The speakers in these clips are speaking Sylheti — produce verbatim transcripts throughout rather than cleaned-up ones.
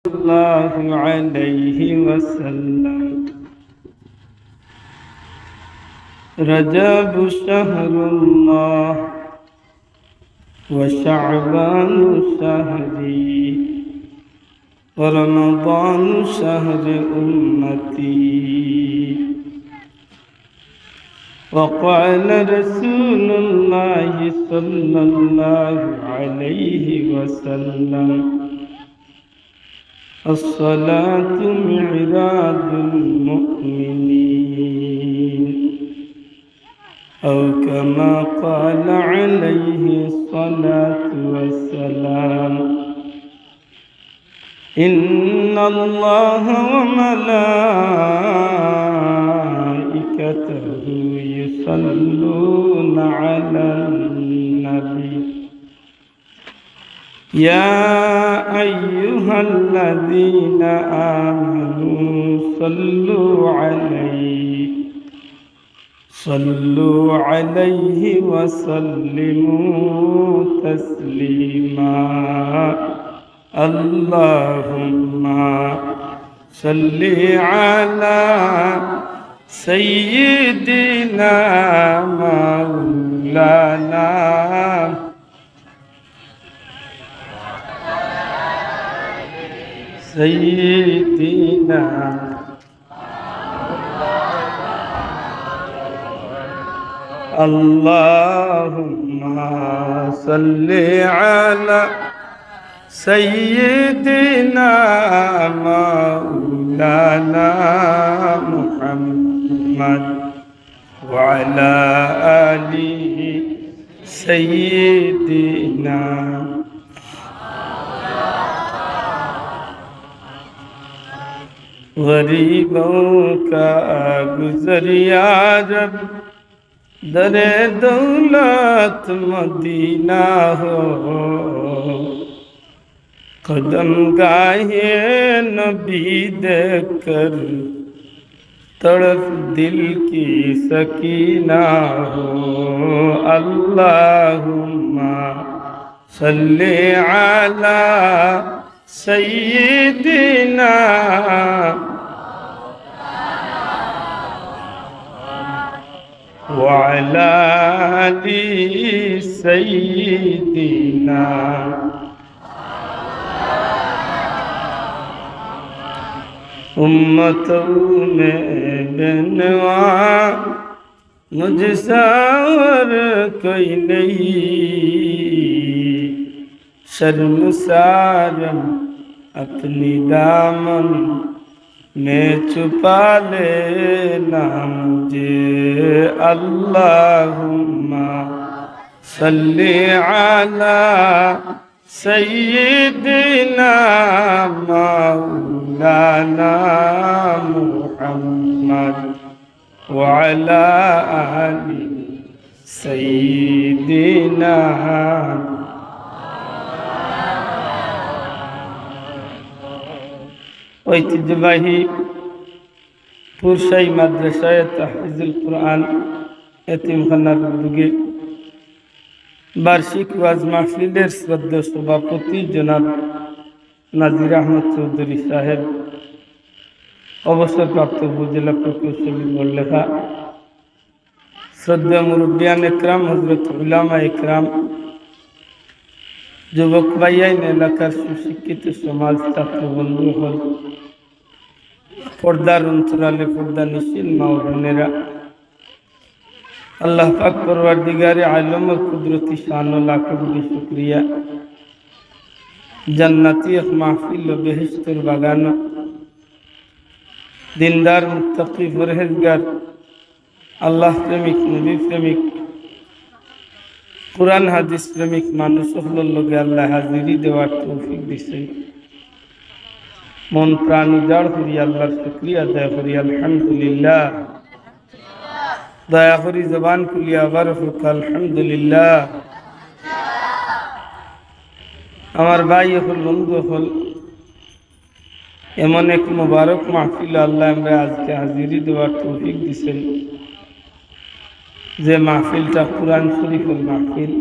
الله عليه وسلم. رجب شهر الله وشعبان شهري ورمضان شهر أمتي. وقال رسول الله صلى الله عليه وسلم: الصلاة معراج المؤمنين، أو كما قال عليه الصلاة والسلام. إن الله وملائكته يصلون على النبي. يا أيها الذين آمنوا صلوا عليه، صلوا عليه وسلموا تسليما. اللهم صل على سيدنا مولانا سيدنا. اللهم صل على سيدنا مولانا محمد وعلى آل سيدنا. غریبوں کا گزر یا رب، در دولت مدینہ ہو، قدم گاہ نبی دیکھ کر تڑپ دل کی سکینہ ہو۔ اللهم صل على سيدنا وعلى آل سيدنا۔ امتوں میں بے نوا مجھ سا اور کوئی نہیں، شرمسارم اپنی دامن میں چھپا لینا مجھے۔ اللهم صل على سيدنا مولانا محمد وعلى آل سيدنا۔ ঐতিহ্যবাহী পুরশাহী মাদ্রাসায়ে তাহফিজুল কুরআন এতিমখানার উদ্যোগে বার্ষিক ওয়াজ মাহফিলের শ্রদ্ধেয় সভাপতি জনাব নাজির আহমদ চৌধুরী সাহেব, অবসরপ্রাপ্ত উপজেলা প্রকৌশলী বড়লেখা, শ্রদ্ধেয় মুরব্বিয়ান একরাম, হযরত উলামা একরাম, যুবক ভাইয়াইন, এলাকার সুশিক্ষিত সমাজ, ছাত্র বন্ধু অকল, পর্দার অন্তরালে পর্দানিশীন মা ও বোনেরা, আল্লাহ পাক পরওয়ারদিগারে আলমর কুদরতি শানো লাখো কোটি শুকরিয়া। জান্নাতি এক মাহফিল ও বেহেশতর বাগানো দিনদার, মুত্তাকি, পরহেজগার, আল্লাহ প্রেমিক, নবী প্রেমিক, কুরআন হাদিস প্রেমিক মানুষ অকলর লগে আল্লায় হাজিরি দেওয়ার তৌফিক দিছে। মন প্রাণ উজাড় করি আল্লাহর শুকরিয়া আদায় করি, আলহামদুলিল্লাহ। দয়া করি জবান খুলি আবার হোক আলহামদুলিল্লাহ। আমার ভাই অকল, বন্ধু অকল, এমন এক মোবারক মাহফিল আল্লায় আমরারে আজকে হাজিরি দেওয়ার তৌফিক দিছেন, যে মাহফিলটা কুরআন শরীফর মাহফিল।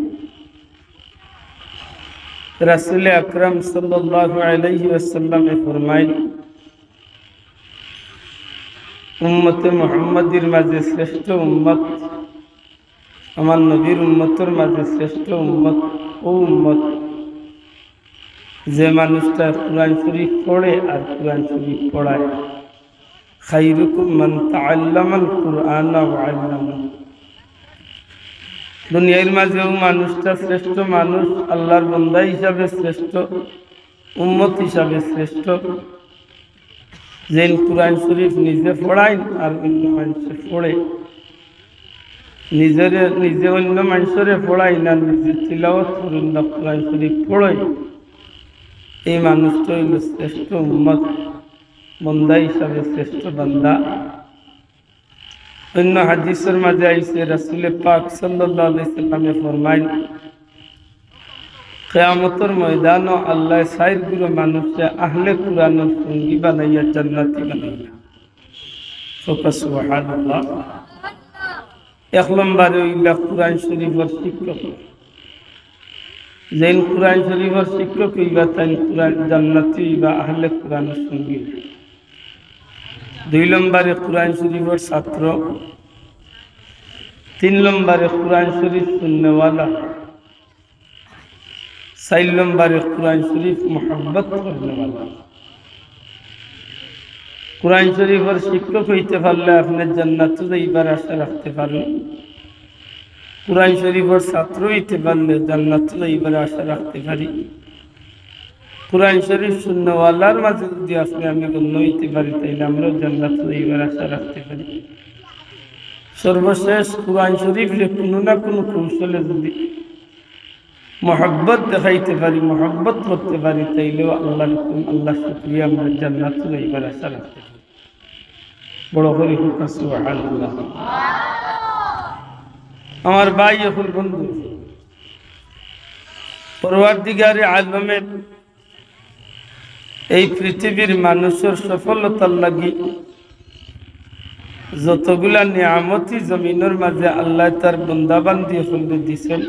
রাসূলে আকরাম সাল্লাল্লাহু আলাইহি ওয়াসাল্লামে ফরমাইন, উম্মতে মুহাম্মাদির মাঝে শ্রেষ্ঠ উম্মত, আমার নবীর উম্মতর মাঝে শ্রেষ্ঠ উম্মত অউ উম্মত, যে মানুষটা কোরআন শরীফ পড়ে আর কোরআন শরীফ পড়ায়। খাইরুকুম মান তাআল্লামাল কুরআনা ওয়া আল্লামাহু। দুনিয়ার মাঝে অউ মানুষটা শ্রেষ্ঠ মানুষ, আল্লাহর বন্দা হিসাবে শ্রেষ্ঠ, উম্মত হিসাবে শ্রেষ্ঠ, যেইন কোরআন শরীফ নিজে পড়াইন আর অইন্য মানষে পড়ে, নিজরে, নিজে অইন্য মানষরে পড়াইন আর নিজে তিলাওয়াত করইন বা কোরআন শরীফ পড়ইন, এই মানুষটা অইলো শ্রেষ্ঠ উম্মত, বন্দা হিসাবে শ্রেষ্ঠ বান্দা। অইন্য হাদিসর মাঝে আইছে, রাসূলে পাক সাল্লাল্লাহু আলাইহি সাল্লামে ফরমাইন, কিয়ামতর ময়দানো আল্লায় চাইর গুরু মানুষরে আহলে কোরআনর সঙ্গী বানাইয়া জান্নাতি বানাইয়া। কউক্কা সুবহানাল্লাহ। এক নম্বরে অইলা কোরআন শরীফর শিক্ষক। যেইন কোরআন শরীফর শিক্ষক অইবা, তাইন কোরআন জান্নাতি অইবা, আহলে কোরআনর সঙ্গী। দুই নম্বরে কোরআন শরীফর ছাত্র, তিন নম্বরে কোরআন শরীফ শুননেওয়ালা, চাইর নম্বরে কোরআন শরীফ মহব্বত করনেওয়ালা। কোরআন শরীফর শিক্ষক অইতে পারলে আপনে জান্নাতো যাইবার আশা রাখতে পারইন। কোরআন শরীফর ছাত্র অইতে পারলে জান্নাতো যাইবার আশা রাখতে পারি। কোরআন শরীফ শুননেওয়ালার মাঝে যুদি আপনে আমি গণ্য অইতে পারি, তাইলে আমরাও জান্নাতো যাইবার আশা রাখতে পারি। সর্বশেষ কোরআন শরীফরে কুনু না কুনু কৌশলে যুদি মহব্বত দেখাইতে পারি, মহব্বত করতে পারি, তাইলেও আল্লাহর হুকুম, আল্লাহর শুকরিয়া, আমরা জান্নাতো যাইবার আশা রাখতে পারি। বড় করি কউক্কা সুবহানাল্লাহ। আমার ভাই অকল, বন্ধু, পরওয়ারদিগারে আলমে এই পৃথিবীর মানুষর সফলতার লাগি যতগুলা নিয়ামতি জমিনর মাঝে আল্লায় তার বন্দাবান্দি অকলরে দিছইন,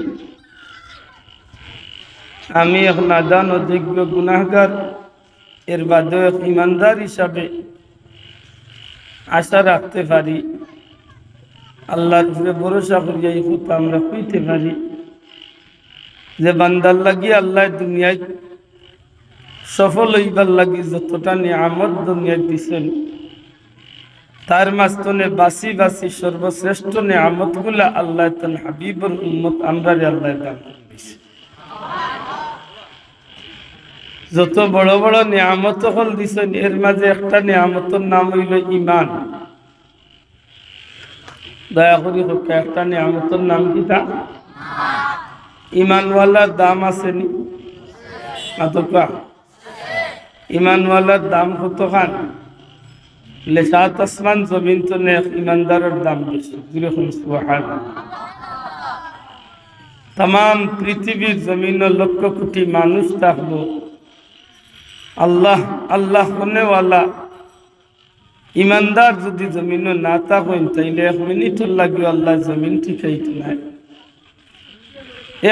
আমি এক নাদান অযোগ্য গুনাহগার, এর বাদেও এক ইমানদার হিসাবে আশা রাখতে পারি, আল্লাহর উপরে ভরসা করিয়া এই কথা আমরা কইতে পারি যে বান্দার লাগি আল্লায় দুনিয়াত সফল অইবার লাগি যতটা নিয়ামত দুনিয়াত দিছইন, তার মাঝখানে বাছি বাছি সর্বশ্রেষ্ঠ নিয়ামতগুলা আল্লায় তান হাবিবর উম্মত আমরারে আল্লায় দান করি দিছইন। যত বড় বড় নিয়ামত অকল দিছইন, এর মাঝে একটা নিয়ামতর নাম অইলো ইমান। দয়া করি কউক্কা, একটা নিয়ামতর নাম কিতা? ইমানওয়ালার দাম আছে নি? মাতউক্কা। ইমানওয়ালার দাম কতখান? লে সাত আসমান জমিন তনে এক ইমানদারর দাম বেশি। জুরে কউক্কা সুবহানাল্লাহ। তামাম পৃথিবীর জমিনো লক্ষ কোটি মানুষ থাকবো, আল্লাহ, আল্লাহ কনেওয়ালা ইমানদার যুদি জমিনো না থাকইন, তাইলে এক মিনিটর লাগিও আল্লায় জমিন টিকাইতা নায়।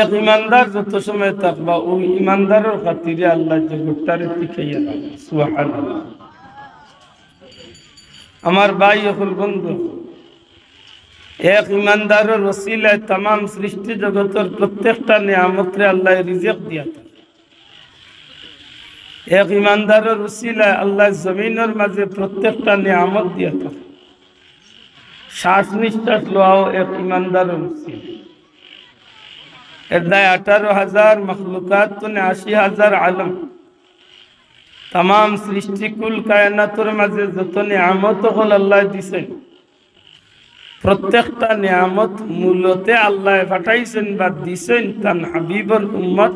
এক ইমানদার যত সময় থাকবা, অউ ইমানদারর খাতিরে আল্লায় জগতটারে টিকাইয়া রাখবা। সুবহানাল্লাহ। আমার ভাই অকল, বন্ধু, এক ইমানদারর উসিলায় তামাম সৃষ্টি জগতর প্রত্যেকটা নিয়ামতরে আল্লায় রিজিক দিয়া থাকে। এক ইমানদারর উসিলায় আল্লায় জমিনর মাঝে প্রত্যেকটা নিয়ামত দিয়া থাকে। শ্বাস নিঃশ্বাস লওয়াও এক ইমানদারর উসিলায়। এর দায় আঠারো হাজার মখলুকাত তনে আশি হাজার আলম, তামাম সৃষ্টিকুল কায়নাতর মাঝে যত নিয়ামত অকল আল্লায় দিছইন, প্রত্যেকটা নিয়ামত মূলতে আল্লায় পাঠাইছইন বা দিছইন তান হাবিবর উম্মত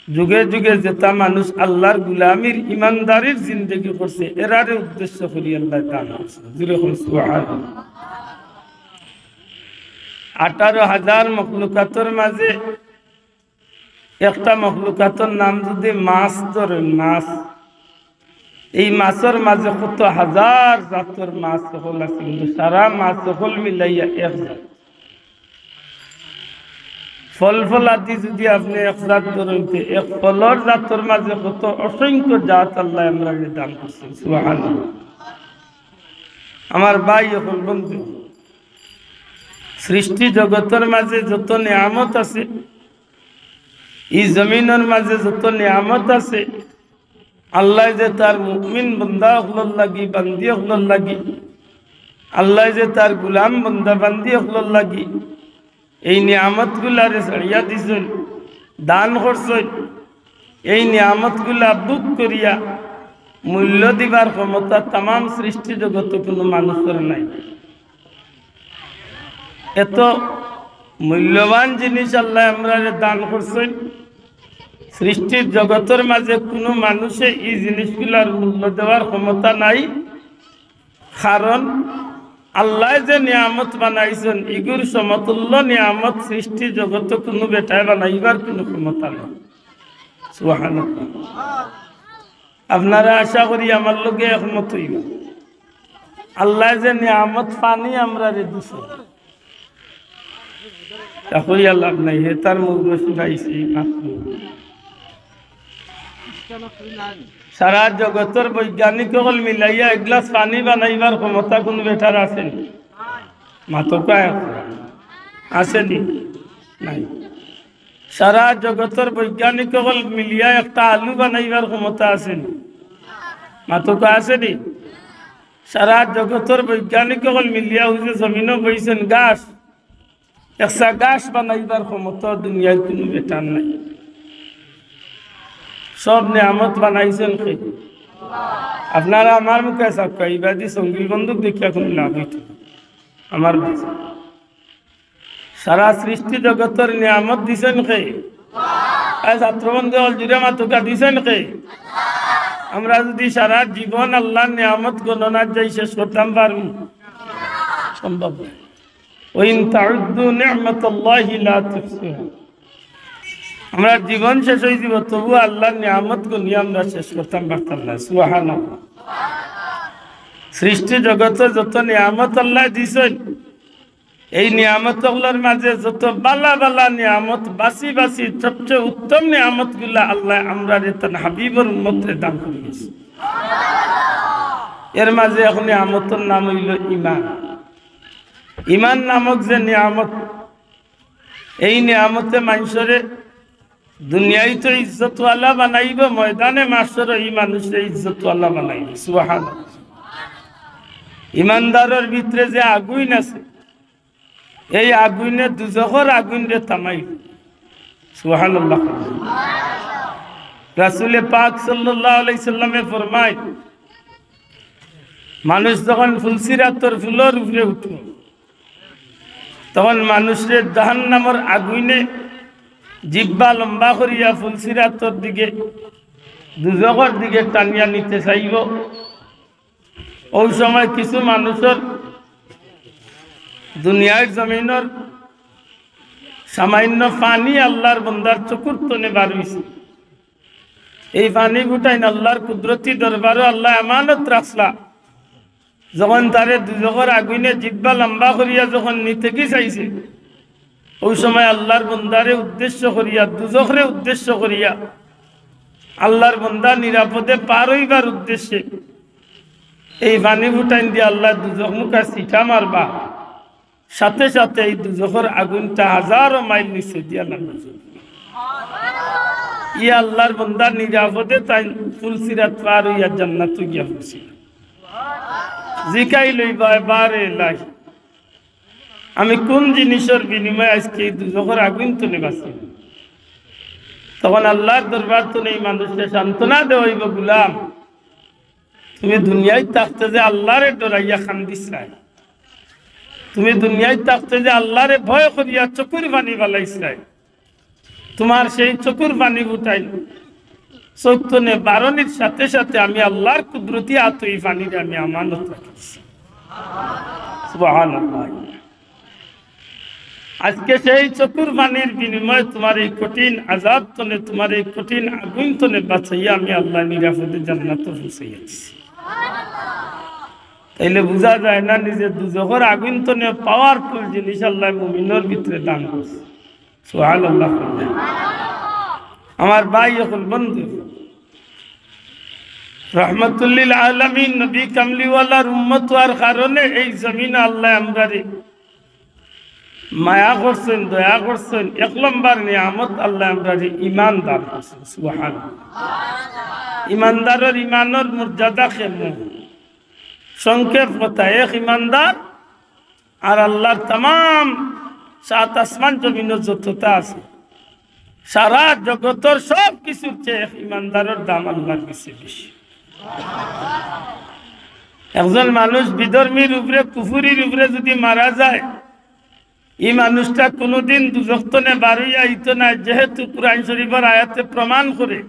যুগে যুগে যেতা মানুষ আল্লাহর গুলামির ইমানদারির জিন্দেগি করছে, এরারে উদ্দেশ্য করি আল্লায় দান করছে। জুরে কউক্কা সুবহানাল্লাহ। আঠারো হাজার মখলুকাতর মাঝে একটা মখলুকাতর নাম যুদি মাছ ধরইন, মাছ, এই মাছর মাঝে কত হাজার জাতর মাছ অকল আছে, কিন্তু সারা মাছ অকল মিলাইয়া এক জাত। ফল ফলাদি যুদি আপনে এক জাত ধরইন তে, এক ফলর জাতর মাঝে কত অসংখ্য জাত আল্লায় আমরারে দান করছইন। সুবহানাল্লাহ। আমার ভাই অকল, বন্ধু, সৃষ্টি জগতর মাঝে যত নিয়ামত আছে, ই জমিনর মাঝে যত নিয়ামত আছে, আল্লায় যে তার মুমিন বান্দা অকলর লাগি, বান্দি অকলর লাগি, আল্লায় যে তার গুলাম বান্দা বান্দি অকলর লাগি এই নিয়ামতগুলারে ছাড়িয়া দিছইন, দান করছইন, এই নিয়ামতগুলা ভোগ করিয়া মূল্য দিবার ক্ষমতা তামাম সৃষ্টি জগতো কুনু মানুষর নাই। এত মূল্যবান জিনিস আল্লায় আমরারে দান করছইন, সৃষ্টির জগতর মাঝে কুনু মানুষে ই জিনিসগুলার মূল্য দেওয়ার ক্ষমতা নাই। কারণ আল্লায় যে নিয়ামত বানাইছইন, ইগুর সমতুল্য নিয়ামত সৃষ্টি জগতো কুনু বেটায় বানাইবার কুনু ক্ষমতা নাই। সুবহানাল্লাহ। আপনারা আশা করি আমার লগে একমত অইবা। আল্লায় যে নিয়ামত পানি আমরারে দিছইন, তা কইয়া লাভ নাই, হে তার মৌরসি পাইছে মাত্র। সারা জগতর বৈজ্ঞানিক অকল মিলাইয়া এক গ্লাস পানি বানাইবার ক্ষমতা কুনু বেটার আছে নি? মাতউক্কা, আছে নি? নাই। সারা জগতর বৈজ্ঞানিক অকল মিলিয়া একটা আলু বানাইবার ক্ষমতা আছে নি? মাতউক্কা, আছে নি? সারা জগতর বৈজ্ঞানিক অকল মিলিয়া অউ যে জমিনো বইছইন ঘাস, একটা ঘাস বানাইবার ক্ষমতা দুনিয়ার কুনু বেটার নাই। সব নিয়ামত বানাইছইন কে? আপনারা আমার মুখে চাউক্কা, ইবাদি সঙ্গিল বন্দুক দেখিয়া কুনু লাভ অইতো না। আমার বাচ্চা, সারা সৃষ্টি জগতর নিয়ামত দিছইন কে? আয় ছাত্র বন্ধু অকল, জুরে মাতউক্কা, দিছইন কে? আমরা যুদি সারা জীবন আল্লার নিয়ামত গণনাত যাই, শেষ করতাম পারমু? সম্ভব নায়। "ওয়া ইন তাউদ্দু নি'মাতাল্লাহি লা তুহসুহা।" আমরার জীবন শেষ অইযিবো, তবু আল্লার নিয়ামত গনিয়া আমরা শেষ করতাম পারতাম নায়। সুবহানাল্লাহ। সৃষ্টি জগতো যত নিয়ামত আল্লায় দিছইন, এই নিয়ামত অকলর মাঝে যত বালা বালা নিয়ামত, বাছি বাছি সবচেয়ে উত্তম নিয়ামতগুলা আল্লায় আমরারে তান হাবিবর উম্মতরে দান করি গেছে। এর মাঝে এক নিয়ামতর নাম অইলো ইমান। ইমান নামক যে নিয়ামত, এই নিয়ামতে মানষরে দুনিয়াইতো ইজ্জতওয়ালা বানাইবো, ময়দানে মাহশরো ই মানুষরে ইজ্জতওয়ালা বানাইবো। সুবহানাল্লাহ। ইমানদারর ভিতরে যে আগুইন আছে, এই আগুইনে দুজখর আগুইনরে থামাইবো। সুবহানাল্লাহ। রাসূলে পাক সাল্লাল্লাহু আলাইহি সাল্লামে ফরমায়, মানুষ যখন ফুলসিরাতর ফুলর উপরে উঠবো, তখন মানুষরে জাহান্নামর আগুইনে জিব্বা লম্বা করিয়া ফুলসিরাতর দিকে, দুজখর দিকে টানিয়া নিতে চাইবো। অউ সময় কিছু মানুষর দুনিয়ার জমিনর সামান্য পানি আল্লার বন্দার চকুর তনে বার অইছে। এই পানি ফুটাইন আল্লার কুদরতি দরবারো আল্লায় আমানত রাখলা। যখন তারে দুজখর আগুইনে জিব্বা লম্বা করিয়া যখন নিতে কি চাইছে, অউ সময় আল্লার বন্দারে উদ্দেশ্য করিয়া, দুজখরে উদ্দেশ্য করিয়া, আল্লার বন্দা নিরাপদে পার অইবার উদ্দেশ্যে এই পানি ফুটাইন দিয়া আল্লায় দুজখ মুখা ছিটা মারবা। সাথে সাথে এই দুজখর আগুইনটা হাজারো মাইল নিচে দিয়া নামি যাইবো। ই আল্লার বন্দা নিরাপদে তাইন ফুলসিরাত পার অইয়া জান্নাতো গিয়া পৌঁছিলা। জিকাইল অইবা, "বারে এলাহি, আমি কুন জিনিসর বিনিময়ে আইজকে ই দুজখর আগুইন তনে বাঁচিলাম?" তখন আল্লার দরবার তনে ই মানুষরে সান্ত্বনা দেওয়া অইবো, "গুলাম, তুমি দুনিয়াইত থাকতে যে আল্লারে ডরাইয়া কান্দিছলায়, তুমি দুনিয়াইত থাকতে যে আল্লারে ভয় করিয়া চকুর পানি ফালাইছলায়, তুমার সেই চকুর পানি ফুটাইন চউখ তনে বারনির সাথে সাথে আমি আল্লার কুদরতি আতো ই পানিরে আমি আমানত রাখছি।" সুবহানাল্লাহ। আইজকে সেই চকুর পানির বিনিময়ে তুমার এই কঠিন আযাব তনে, তুমার এই কঠিন আগুইন তনে বাঁচাইয়া আমি আল্লায় নিরাপদে জান্নাতো পৌঁছাইয়া দিছি। তাইলে বুঝা যায় না নি যে দুজখর আগুইন তনে powerful জিনিস আল্লায় মুমিনর ভিতরে দান করছে। সুবহানাল্লাহ। আমার ভাই অকল, বন্ধু, রহমতুল্লিল আলামিন নবী কামলিওয়ালার উম্মত অওয়ার কারণে এই জমিনো আল্লায় আমরারে মায়া করছইন, দয়া করছইন। এক নম্বর নিয়ামত, আল্লায় আমরারে ইমান দান করছইন। সুবহানাল্লাহ। ইমানদারর ইমানর মর্যাদা কেমন? সংক্ষেপ কথা, এক ইমানদার আর আল্লার তামাম সাত আসমান জমিনো যততা আছে, সারা জগতর সব কিছুর চেয়ে এক ইমানদারর দাম আল্লার গেছে বেশি। একজন মানুষ বিধর্মীর উপরে, কুফুরির উপরে যুদি মারা যায়, ই মানুষটা কুনুদিন দুজখ তনে বারইয়া আইতো নায়, যেহেতু কুরআন শরিফর আয়াতে প্রমাণ করে,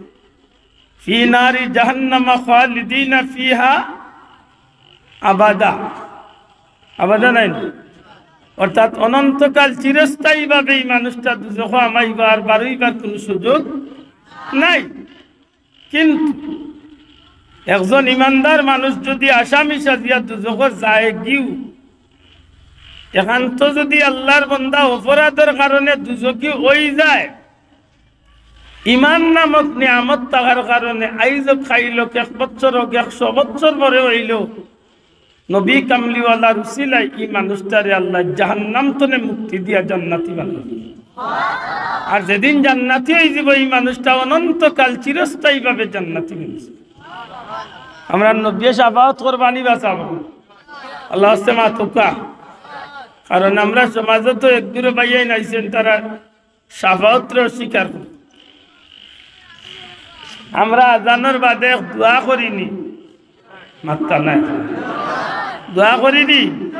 "ফি নারি জাহান্নামা খালিদিনা ফিহা আবাদা।" আবাদা নায় নি? অর্থাৎ অনন্তকাল চিরস্থায়ীভাবে ই মানুষটা দুজখো হামাইবা, আর বারইবার কুনু সুযোগ নাই। কিন্তু একজন ইমানদার মানুষ যুদি আসামি সাজিয়া দুজখো যায় গিউ, একান্ত যুদি আল্লার বন্দা অপরাধর কারণে দুজখি অইযায়, ইমান নামক নিয়ামত থাকার কারণে আইজ অউক, কাইল অউক, এক বছর অউক, একশো বছর পরে অইলো, নবী কামলিওয়ালার উসিলায় ই মানুষটারে আল্লায় জাহান্নাম তনে মুক্তি দিয়া জান্নাতি বানাইবা। আর যেদিন জান্নাতি অইযিবো, ই মানুষটা অনন্তকাল চিরস্থায়ীভাবে জান্নাতি অইযিবো। আমরার নবীয়ে শাফাআত করবা নি বা চাইবা? আল্লার ওয়াস্তে মাতউক্কা। কারণ আমরার সমাজো তো এক দুইও ভাইয়াইন আইছইন, তারা শাফাআতরে অস্বীকার করে। আমরা আজানর বাদে এক দোয়া করি নি? মাত্তা নাই। দোয়া করি নি?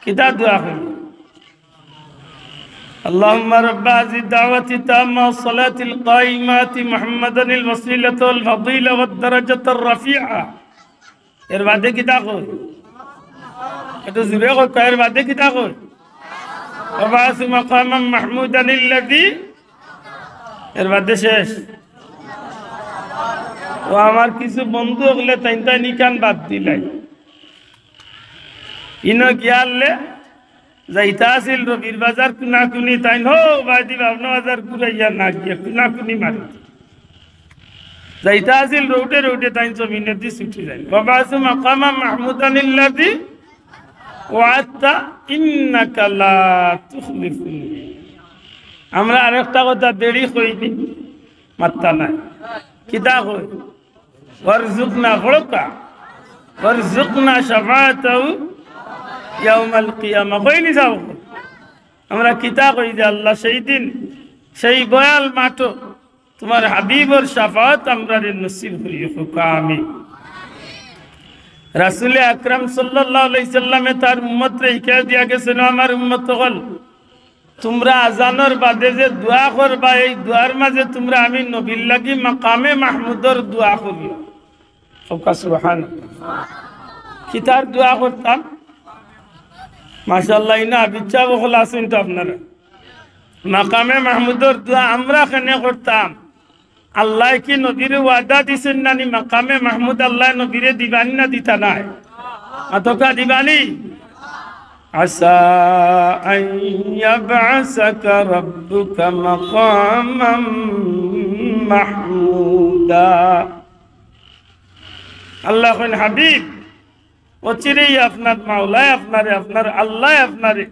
কিতা দোয়া করি? اللهم رب هذه الدعوة التامة والصلاة القائمة آت محمدا الوسيلة والفضيلة والدرجة الرفيعة। এর বাদে কিতা কয়? একটু জোরে কউক্কা, এর বাদে কিতা কয়? وابعثه مقاما محمودا الذي। এর বাদে শেষ। ও আমার কিছু বন্ধু অকলে তাইন তাইন ইখান বাদ দিলাইন। ইনো গিয়ারলে যাইতা আছিল রবির বাজার কুনাকুনি, তাইন হউ বায়দি পাবনা বাজার ঘুরাইয়া না গিয়া কুনাকুনি মারি। যাইতা আছিল রোডে রোডে, তাইন জমিনেদি ছুটি যাইন। وابعثه مقاما محمودا الذي وعدته إنك لا تخلف الميعاد। আমরা আরেকটা কথা দেরি কই নি, মাত্তা নাই। কিতা কই? وارزقنا, পড়উক্কা, وارزقنا شفاعته يوم القيامة। কই নি যাও? আমরা কিতা কই যে, "আল্লাহ, সেই দিন, সেই ভয়াল মাঠো তুমার হাবিবর শাফাআত আমরারে নসিব করিও, কউক্কা আমিন।" রাসূলে আকরাম সাল্লাল্লাহু আলাইহি সাল্লামে তার উম্মতরে হিকাইয়া দিয়া গেছইন, "ও আমার উম্মত অকল, তুমরা আজানর বাদে যে দোয়া করবা, এই দোয়ার মাঝে তুমরা আমি নবীর লাগি মাকামে মাহমুদর দোয়া করিও।" কউক্কা সুবহানাল্লাহ। কিতার দোয়া করতাম? মাশাআল্লাহ, ইনো আবিচ্ছা বকল আছইন তো আপনারা। মাকামে মাহমুদর দোয়া আমরা কেনে করতাম? আল্লায় কি নবীরে ওয়াদা দিছইন না নি? মাকামে মাহমুদ আল্লায় নবীরে দিবা নি না দিতা নায়? মাতউক্কা, দিবা নি? عسى أن يبعثك ربك مقاما محمودا। আল্লায় কইন, হাবিব, অচিরেই আপনার মাওলায় আপনারে, আপনার আল্লায় আপনারে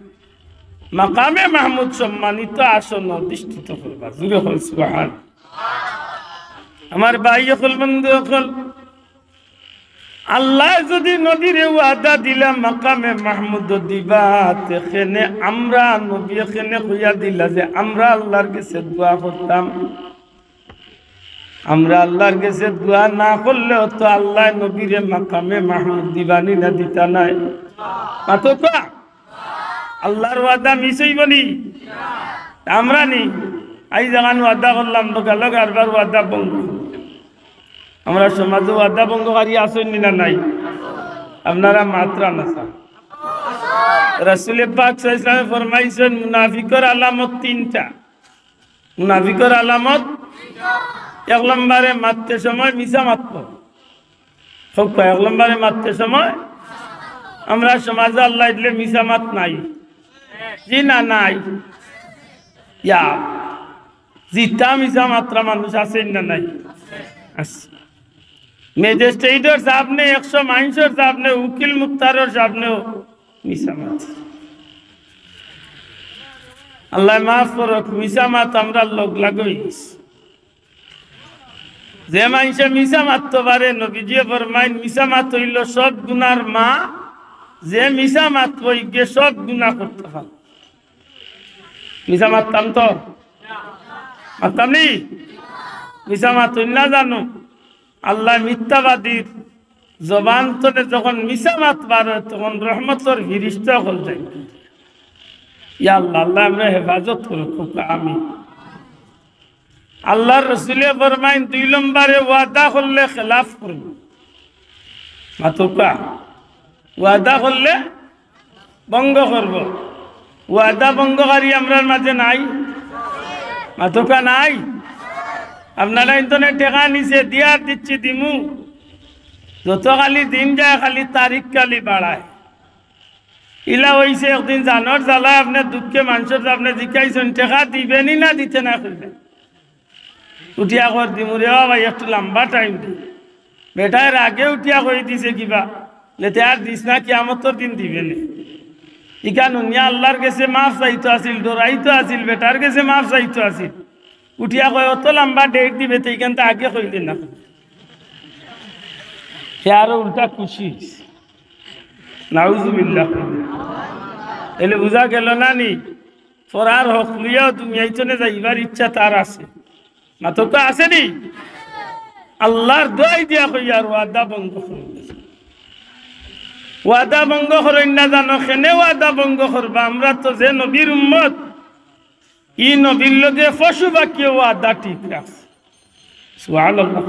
মাকামে মাহমুদ সম্মানিত আসন অধিষ্ঠিত করবা। জোরে কউক্কা সুবহান। আমার ভাই অকল, বন্ধু অকল, আল্লায় যুদি নবীরে ওয়াদা দিলা মাকামে মাহমুদ দিবা, তে কেনে আমরা নবীয়ে কেনে কইয়া দিলা যে আমরা আল্লার গেছে দোয়া করতাম? আমরা আল্লার গেছে দোয়া না করলেও তো আল্লায় নবীরে মাকামে মাহমুদ দিবা নি না দিতা নায়? মাতউক্কা। আল্লার ওয়াদা মিস অইবো নি? আমরা নি? আইজ যেখান ওয়াদা করলাম, লগে লগে আরবার ওয়াদা ভঙ্গ। আমরার সমাজো ওয়াদা ভঙ্গকারী আছইন নি না নাই? আপনারা মাতরা না ছার। রাসূলে পাক সাল্লাল্লাহু আলাইহি ওয়াসাল্লামে ফরমাইছইন, মুনাফিকর আলামত তিনটা। মুনাফিকর আলামত, এক নম্বরে মাততে সময় মিছা মাতবো। কউক্কা, এক নম্বরে মাততে সময়, আমরার সমাজো আল্লায় দিলে মিছা মাত নাই। জি না, নাই। ইয়া, জিতা মিছা মাতরা মানুষ আছে না নাই? আছে। ম্যাজিস্ট্রেটর সামনে, একশো মাইনষর সামনে, উকিল মুক্তারর সামনেও মিছা মাত। আল্লায় মাফ করউক, মিছা মাত আমরার লগ লাগ অইগেছে। যে মানষে মিছা মাততো পারে, নবীজিয়ে ফরমাইন, মিছা মাত অইলো সব গুনার মা। যে মিছা মাতবো, ইগে সব গুনা করতো পারে। মিছা মাততাম তো? মাততাম নি? মিছা মাতইন না জানো? আল্লায় মিথ্যাবাদীর জবান তনে যখন মিছা মাত বার অয়, তখন রহমতর ফিরিস্তা অকল যাইন। ইয়া আল্লাহ, আল্লায় আমরারে হেফাজত করউক, আমিন। আল্লার রসুলে ফরমাইন, দুই নম্বরে ওয়াদা করলে খেলাফ করবো। মাতউক্কা, ওয়াদা করলে ভঙ্গ করবো। ওয়াদা ভঙ্গকারী আমরার মাঝে নাই? মাতউক্কা, নাই? আপনারা ইন্তনে টেকা নিছে, দিয়ার দিচ্ছি দিমু। যত খালি দিন যায়, খালি তারিখ খালি বাড়ায়। ইলা অইছে একদিন জানর জ্বালায় আপনে দুঃখে মানষর আপনে জিকাইছইন, টেকা দিবে নি না দিতে না কইবা? উঠিয়া কর দিমু রে বাবা, একটু লম্বা টাইম দি। বেটায় রাগে উঠিয়া কই দিছে কিবা, লেতে আর দিস না, কিয়ামতর দিন দিবে নে। ইখান হুনিয়া আল্লার গেছে মাফ চাইতো আছিল, ডরাইতো আছিল, বেটার গেছে মাফ চাইতো আছিল। উঠিয়া কয়, "অত লম্বা ডেট দিবে, তে ইখান তো আগে কইলে না।" হে আরো উল্টা খুশি অইছে। নাউজুবিল্লাহ। এলে বুঝা গেল না নি? পরার হক লইয়াও দুনিয়াইতনে যাইবার ইচ্ছা তার আছে। মাতউক্কা, আছে নি? আল্লার দোয়াই দিয়া কইয়ার ওয়াদা ভঙ্গ করইন না। ওয়াদা ভঙ্গ করইন না জানো, কেনে ওয়াদা ভঙ্গ করবা? আমরা তো যে নবীর উম্মত, ই নবীর লগে পশু পাখিও ওয়াদা ঠিক রাখছে। সুবহানাল্লাহ।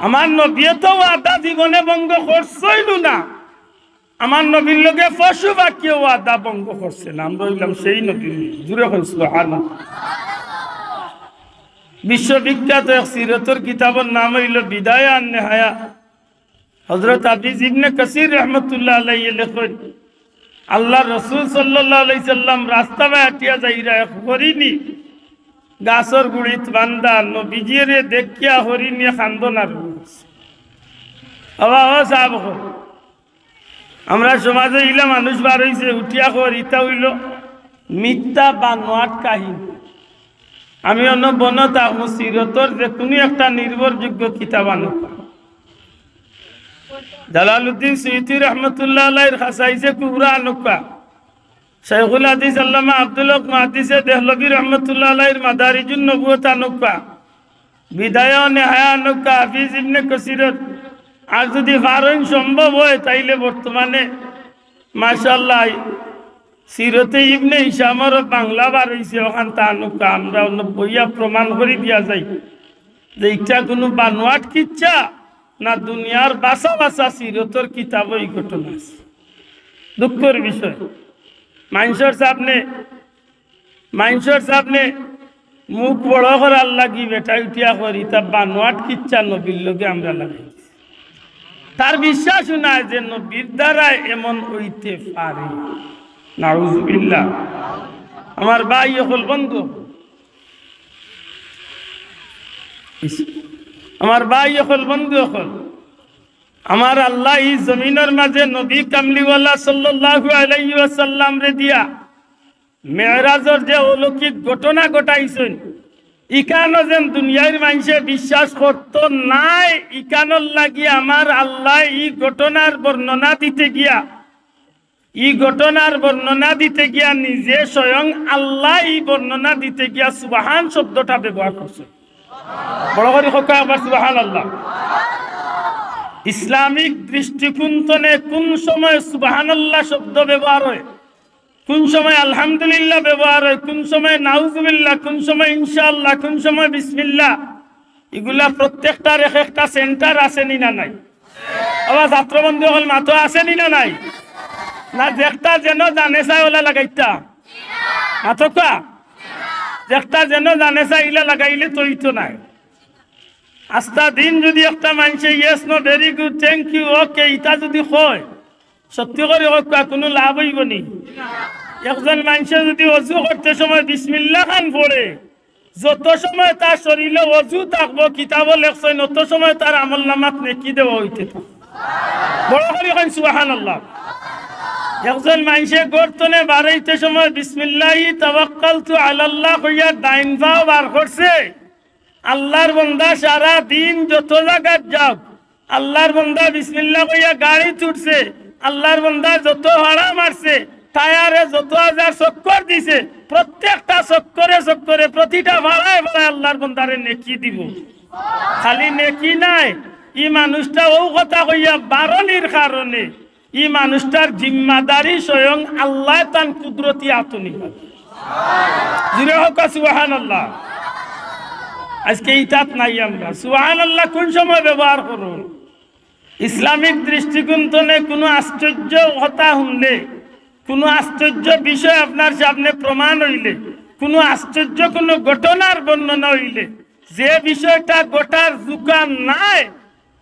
আমার নবীয়ে তো ওয়াদা জীবনে ভঙ্গ করছইন না। আমার নবীর লগে পশু পাখিও ওয়াদা ভঙ্গ করছে না। আমরা অইলাম সেই নবীর। জুরে কইন সুবহানাল্লাহ। বিশ্ববিখ্যাত এক সিরতর কিতাবর নাম অইলো বিদায়া আর নেহায়া। হযরত হাফিজ ইবনে কাসির রহমতুল্লাহ আলাইহি লেখইন, আল্লার রসুল সাল্লাল্লাহু আলাইহি সাল্লাম রাস্তা বায় আটিয়া যাইরা, এক হরিণী গাছর গুড়িত বান্ধা, নবীজিরে দেখিয়া হরিণীয়ে কান্দন আরম্ভ করছে। বাবা, ও সাব অকল, আমরার সমাজে ইলা মানুষ বার অইছে, উঠিয়া কর, ইতা অইলো মিথ্যা বানোয়াট কাহিনী। আমি অন্য বনো থাকমু, সিরতর যে কুনু একটা নির্ভরযোগ্য কিতাব আনউক্কা। জালালউদ্দিন সুয়ুতী রহমতুল্লাহ আলাইহির খাসাইসে কুবরা আনউক্কা। শাইখুল হাদিস আল্লামা আব্দুল হক মুহাদ্দিসে দেহলভী রহমতুল্লাহ আলাইহির মাদারিজুন নবুওত আনউক্কা। বিদায়া ও নেহায়া আনউক্কা, হাফিজ ইবনে কাসিরর। আর যুদি পারইন সম্ভব অয়, তাইলে বর্তমানে মাশাআল্লাহ সিরতে ইবনে হিশামর বাংলা বার অইছে, অখানতা আনউক্কা, আমরা অনো বইয়া প্রমাণ করি দিয়া যাই যে ইটা কুনু বানোয়াট কিচ্ছা না, দুনিয়ার বাছা বাছা সিরতর কিতাবো ই ঘটনা আছে। দুঃখর বিষয়, মানষর সামনে, মানষর সামনে মুখ বড় করার লাগি বেটায় উঠিয়া কর, ইতা বানোয়াট কিচ্ছা নবীর লগে আমরা লাগাইছি। তার বিশ্বাসও নাই যে নবীর দ্বারা এমন অইতে পারে। নাউজুবিল্লাহ। আমার ভাই অকল, বন্ধু অকল, আমার ভাই অকল, বন্ধু অকল, আমার আল্লায় ই জমিনর মাঝে নবী কামলিওয়ালা সাল্লাল্লাহু আলাইহি ওয়াসাল্লামরে দিয়া মেরাজর যে অলৌকিক ঘটনা ঘটাইছইন, ইখানো যেন দুনিয়ার মানষে বিশ্বাস করতো নায়, ইখানর লাগি আমার আল্লায় ই ঘটনার বর্ণনা দিতে গিয়া, ই ঘটনার বর্ণনা দিতে গিয়া নিজে স্বয়ং আল্লায় ই বর্ণনা দিতে গিয়া সুবহান শব্দটা ব্যবহার করছে। বড় করি কউক্কা একবার সুবহানাল্লাহ। ইসলামিক দৃষ্টিকোণ তনে কুন সময় সুবহানাল্লাহ শব্দ ব্যবহার অয়, কুন সময় আলহামদুলিল্লাহ ব্যবহার অয়, কুন সময় নাউজুবিল্লাহ, কুন সময় ইনশাআল্লাহ, কুন সময় বিসমিল্লাহ, ইগুলা প্রত্যেকটার এক একটা সেন্টার আছে নি না নাই? আবার ছাত্রবন্ধু অকল মাতো আছে নি না নাই? না, যেকটা যেন জানে চায় ওলা লাগাইতা। মাতউক্কা? যেকটা যেন জানে চায় ইলা লাগাইলে তো অইতো নায়। আস্তা দিন যুদি একটা মানষে yes, no, very good, thank you, okay, ইতা যুদি কয়, সত্যি করি কউক্কা, কুনু লাভ অইবো নি? একজন মানষে যুদি অজু করতে সময় বিসমিল্লাহ খান পড়ে, যত সময় তার শরীলো অজু থাকবো, কিতাবো লেখছইন, অত সময় তার আমল নামাত নেকি দেওয়া অইতে থাকে। বড় করি কইন সুবহানাল্লাহ। একজন মানষে ঘর তনে বারইতে সময় বিসমিল্লাহি তাওয়াক্কালতু আলাল্লাহ কইয়া ডাইন পাও বার করছে, আল্লার বন্দা সারা দিন যত জাগাত যাউক, আল্লার বন্দা বিসমিল্লাহ কইয়া গাড়িত উঠছে, আল্লার বন্দা যত ফাড়া মারছে, টায়ারে যত হাজার চক্কর দিছে, প্রত্যেকটা চক্করে চক্করে, প্রতিটা ফাড়ায় ফাড়ায় আল্লার বন্দারে নেকি দিবো। খালি নেকি নায়, ই মানুষটা অউ কথা কইয়া বারনির কারণে ই মানুষটার জিম্মাদারি স্বয়ং আল্লায় তান কুদরতি আতো নিবা। জুরে কউক্কা সুবহানাল্লাহ। আইজকে ইতাত নাই আমরা। সুবহানাল্লাহ কুন সময় ব্যবহার করুন? ইসলামিক দৃষ্টিকোণ তনে কুনু আশ্চর্য কথা হুনলে, কুনু আশ্চর্য বিষয় আপনার সামনে প্রমাণ অইলে, কুনু আশ্চর্য কুনু ঘটনার বর্ণনা অইলে, যে বিষয়টা ঘটার জুকান নাই,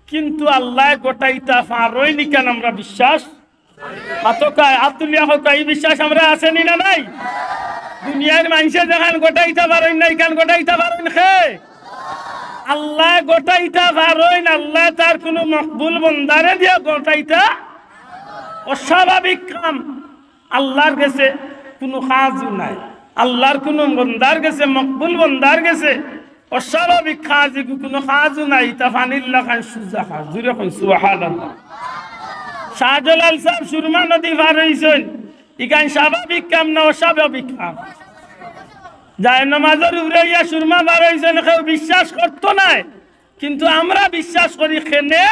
কিন্তু আল্লায় ঘটাইতা পারইন ইখান আমরা বিশ্বাস। মাতোক্কা, আত তুলিয়া কউক্কা, ই বিশ্বাস আমরার আছে নি না নাই? দুনিয়ার মানষে যেখান ঘটাইতা পারইন না, ইখান ঘটাইতা পারইন কে? আল্লায় ঘটাইতা পারইন, আল্লায় তার কুনু মকবুল বন্দারে দিয়া ঘটাইতা অস্বাভাবিক কাম। আল্লার গেছে কুনু কাজও নাই, আল্লার কুনু বন্দার গেছে, মকবুল বন্দার গেছে অস্বাভাবিক কাজ, ইগু কুনু কাজও নাই, ইতা পানির লাখান সুজা কাজ। জুরে কইন সুবহানাল্লাহ। শাহজালাল সাব সুরমা নদী পার অইছইন, ইখান স্বাভাবিক কাম না অস্বাভাবিক কাম? জায়নামাজর উপরে অইয়া সুরমা পার অইছইন, কেউ বিশ্বাস করতো নায়, কিন্তু আমরা বিশ্বাস করি। কেনে?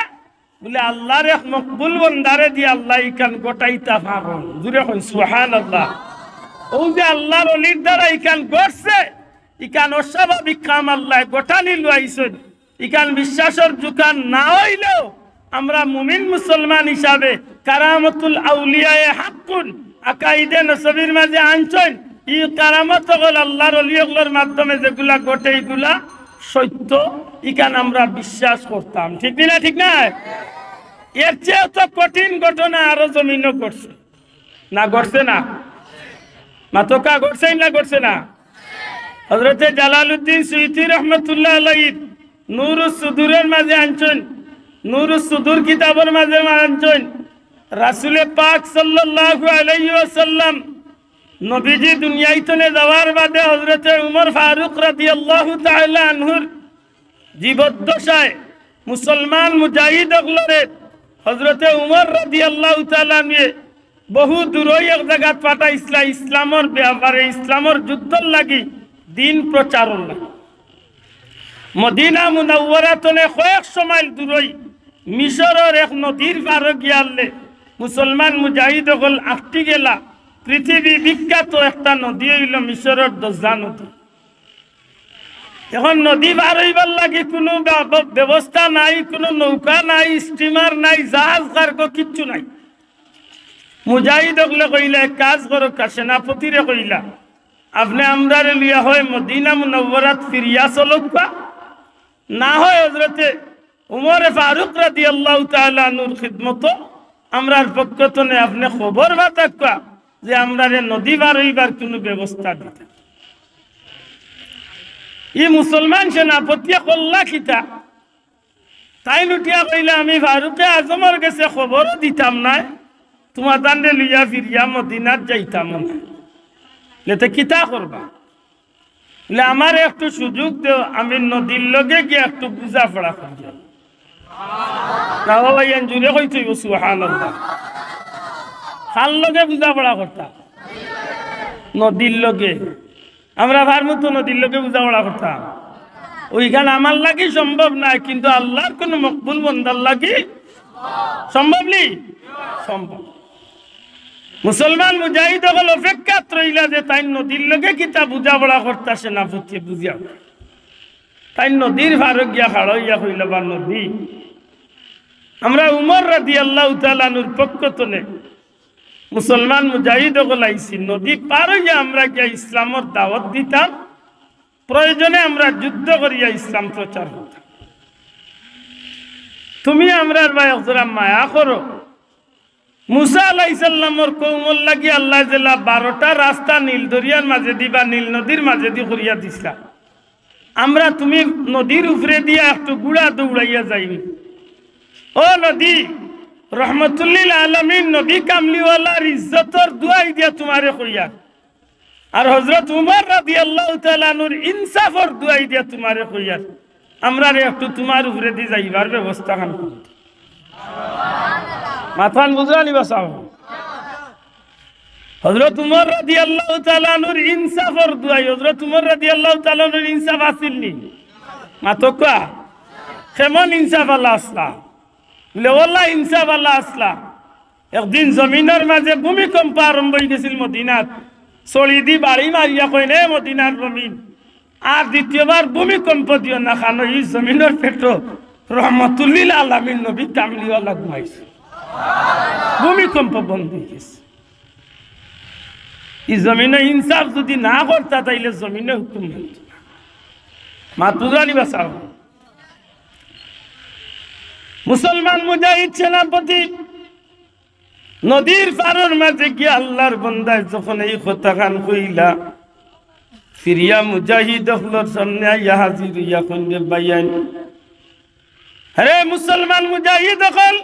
বুলে আল্লার এক মকবুল বন্দারে দিয়া আল্লায় ইখান ঘটাইতা পারইন। জুরে কইন সুবহানাল্লাহ। অউ যে আল্লার অলির দ্বারা ইখান ঘটছে, ইখান অস্বাভাবিক কাম আল্লায় ঘটানি লইয়া আইছইন। ইখান বিশ্বাসর জুকান না অইলেও আমরা মুমিন মুসলমান হিসাবে কারামতুল আউলিয়ায়ে হাক্কুন আকাইদে নসবির মাঝে আনছইন। ই কারামত অকল আল্লার অলি অকলর মাধ্যমে যেগুলা ঘটে ইগুলা সত্য, ইখান আমরা বিশ্বাস করতাম। ঠিক নি না? ঠিক না? এর চেয়ে তো কঠিন ঘটনা আরো জমিনো ঘটছে। না ঘটছে না? মাতোক্কা ঘটছে না ঘটছে না? হযরতে জালালউদ্দিন সুয়ুতী রহমতুল্লাহ আলাইহির নূরুস সুদুরর মাঝে আনছইন, নূরুস সুদুর কিতাবর মাঝে আনছইন, রাসুলে পাক সাল্লাল্লাহু আলাইহি ওয়াসাল্লাম নবীজি দুনিয়াইতনে যাওয়ার বাদে হযরতে উমর ফারুক রাদিয়াল্লাহু তাআলা আনহুর জীবদ্দশায় মুসলমান মুজাহিদ অকলরে হযরতে উমর রাদিয়াল্লাহু তাআলা আনহুয়ে বহু দূরই এক জাগাত পাঠাইছলা ইসলামর ব্যাপারে, ইসলামর যুদ্ধর লাগি, দিন প্রচারর লাগি। মদিনা মুনাওয়ারা তনে কয়েকশো মাইল দূরই মিশরর এক নদীর পারো গিয়ারলে মুসলমান মুজাহিদ অকল আটকি গেলা। পৃথিবী বিখ্যাত একটা নদী অইলো মিশরর দজলা নদী। এখন নদী পার অইবার লাগি কুনু ব্যব-, ব্যবস্থা নাই, কুনু নৌকা নাই, স্টিমার নাই, জাহাজ কার্গো কিচ্ছু নাই। মুজাহিদ অকলে কইলা, "এক কাজ করউক্কা," সেনাপতিরে কইলা, "আপনে আমরারে লইয়া হয় মদিনা মুনাওয়ারাত ফিরিয়া চলউক্কা, না হয় হযরতে উমরে ফারুক রাদিয়াল্লাহু তাআলা আনহুর খিদমতো আমরার পক্ষ তনে আপনে খবর পাঠাউক্কা যে আমরারে নদী পার অইবার কুনু ব্যবস্থা দিতা।" ই মুসলমান সেনাপতিয়ে করলা কিতা? তাইন উঠিয়া কইলা, "আমি ফারুকে আজমর গেছে খবরও দিতাম নায়, তুমাতানরে লইয়া ফিরিয়া মদিনাত যাইতাম নায়।" লে, "তে কিতা করবা?" বুলে, "আমারে একটু সুযোগ দেও, আমি নদীর লগে গিয়া একটু বুঝাপড়া করি।" না বাবা, ইয়ান জুরে কইতে অইবো, সুবহানাল্লাহ। কার লগে বুঝাপড়া করতা? নদীর লগে। আমরা পারমু তো নদীর লগে বুঝাপড়া করতাম? অউখান আমার লাগি সম্ভব নায়, কিন্তু আল্লার কুনু মকবুল বন্দার লাগি সম্ভব নি? সম্ভব। মুসলমান মুজাহিদ অকল অপেক্ষাত রইলা যে তাইন নদীর লগে কিতা বুঝাপড়া করতা, সেনাপতিয়ে বুঝিয়া। তাইন নদীর পারো গিয়া খাড়া অইয়া কইলা, "বা নদী, আমরা উমর রাদিয়াল্লাহু তাআলা আনহুর পক্ষ তনে মুসলমান মুজাহিদ অকল আইছি, নদী পার অইয়া আমরা গিয়া ইসলামর দাওয়াত দিতাম, প্রয়োজনে আমরা যুদ্ধ করিয়া ইসলাম প্রচার করতাম। তুমি আমরার বায় একজরা মায়া করো, মুসা আলাইহিস সালামর কওমর লাগি আল্লায় যেলা বারোটা রাস্তা নীল দরিয়ার মাজেদি বা নীল নদীর মাজেদি করিয়া দিছলা, আমরা তুমি নদীর উপরে দিয়া একটু গুড়া দৌড়াইয়া যাইমু। ও নদী, রহমতুল্লিল আলামিন নবী কামলিওয়ালার ইজ্জতর দুয়াই দিয়া তুমারে কইয়ার, আর হযরত উমর রাদিয়াল্লাহু তাআলা আনহুর ইনসাফর দুয়াই দিয়া তুমারে কইয়ার, আমরারে একটু তুমার উপরেদি যাইবার ব্যবস্থা খান করো। মাতখান বুঝরানি বা সাব? হযরত উমর রাদিয়াল্লাহু তাআলা আনহুর ইনসাফর দুয়াই। হযরত উমর রাদিয়াল্লাহু তাআলা আনহুর ইনসাফ আছিল নি? মাতউক্কা। কেমন ইনসাফআলা আছলা? বলে, ওলা ইনসাফআলা আছলা। একদিন জমিনর মাজে ভূমিকম্প আরম্ভ অইগেছিল মদিনাত। ছড়িদি বাড়ি মারিয়া কইন, এ মদিনার জমিন, আর দ্বিতীয়বার ভূমিকম্প দিও না, কারণ ই জমিনর পেটো রহমতুল্লিল আলামিন নবী কামলিওয়ালা ঘুমাইছে। ভূমিকম্প বন্ধ অইগেছে। ই জমিনে ইনসাফ যুদি না করতা, তাইলে জমিনে হুকুম মানতো না। মাত বুঝরানি বা সাব? মুসলমান মুজাহিদ সেনাপতি নদীর পারর মাজে গিয়া আল্লার বন্দায় যখন এই কথাখান কইলা, ফিরিয়া মুজাহিদ অকলর সামনে আইয়া হাজির অইয়া কইন, রে ভাইয়াইন, আরে মুসলমান মুজাহিদ অকল,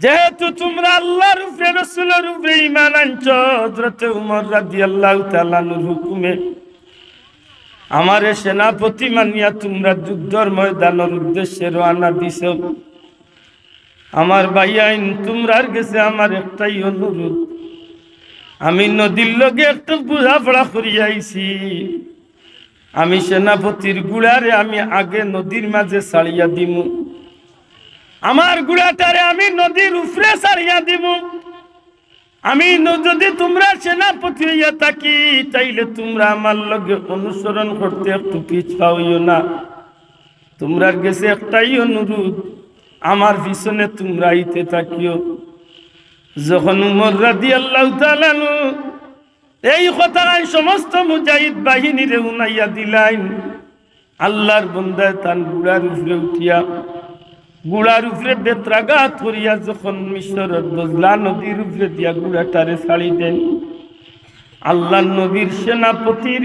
যেহেতু তুমরা আল্লার উপরে, রসুলর উপরে ঈমান আনছো, হযরতে উমর রাদিয়াল্লাহু তাআলা আনহুর হুকুমে আমারে সেনাপতি মানিয়া তুমরা যুদ্ধর ময়দানর উদ্দেশ্যে রওয়ানা দিছো। আমার ভাইয়াইন, তুমরার গেছে আমার একটাই অনুরোধ, আমি নদীর লগে একটু বুঝাপড়া করিয়া আইছি, আমি সেনাপতির গুড়ারে আমি আগে নদীর মাজে ছাড়িয়া দিমু, আমার গুড়াটারে আমি নদীর উপরে ছাড়িয়া দিমু। আমি ন-, যুদি তুমরা সেনাপতি অইয়া থাকি, তাইলে তুমরা আমার লগে অনুসরণ করতে একটু পিছপা অইও না। তুমরার গেছে একটাই অনুরোধ, আমার পিছনে তুমরা আইতে থাকিও। যখন উমর রাদিয়াল্লাহু তাআলা আনহু এই কথাখান সমস্ত মুজাহিদ বাহিনীরে হুনাইয়া দিলাইন, আল্লার বন্দায় তান গুড়ার উপরে উঠিয়া, গুড়ার উপরে বেত্রাঘাত করিয়া যখন মিশরর দজলা নদীর উপরে দিয়া গুড়াটারে ছাড়ি দেন, আল্লার নবীর সেনাপতির,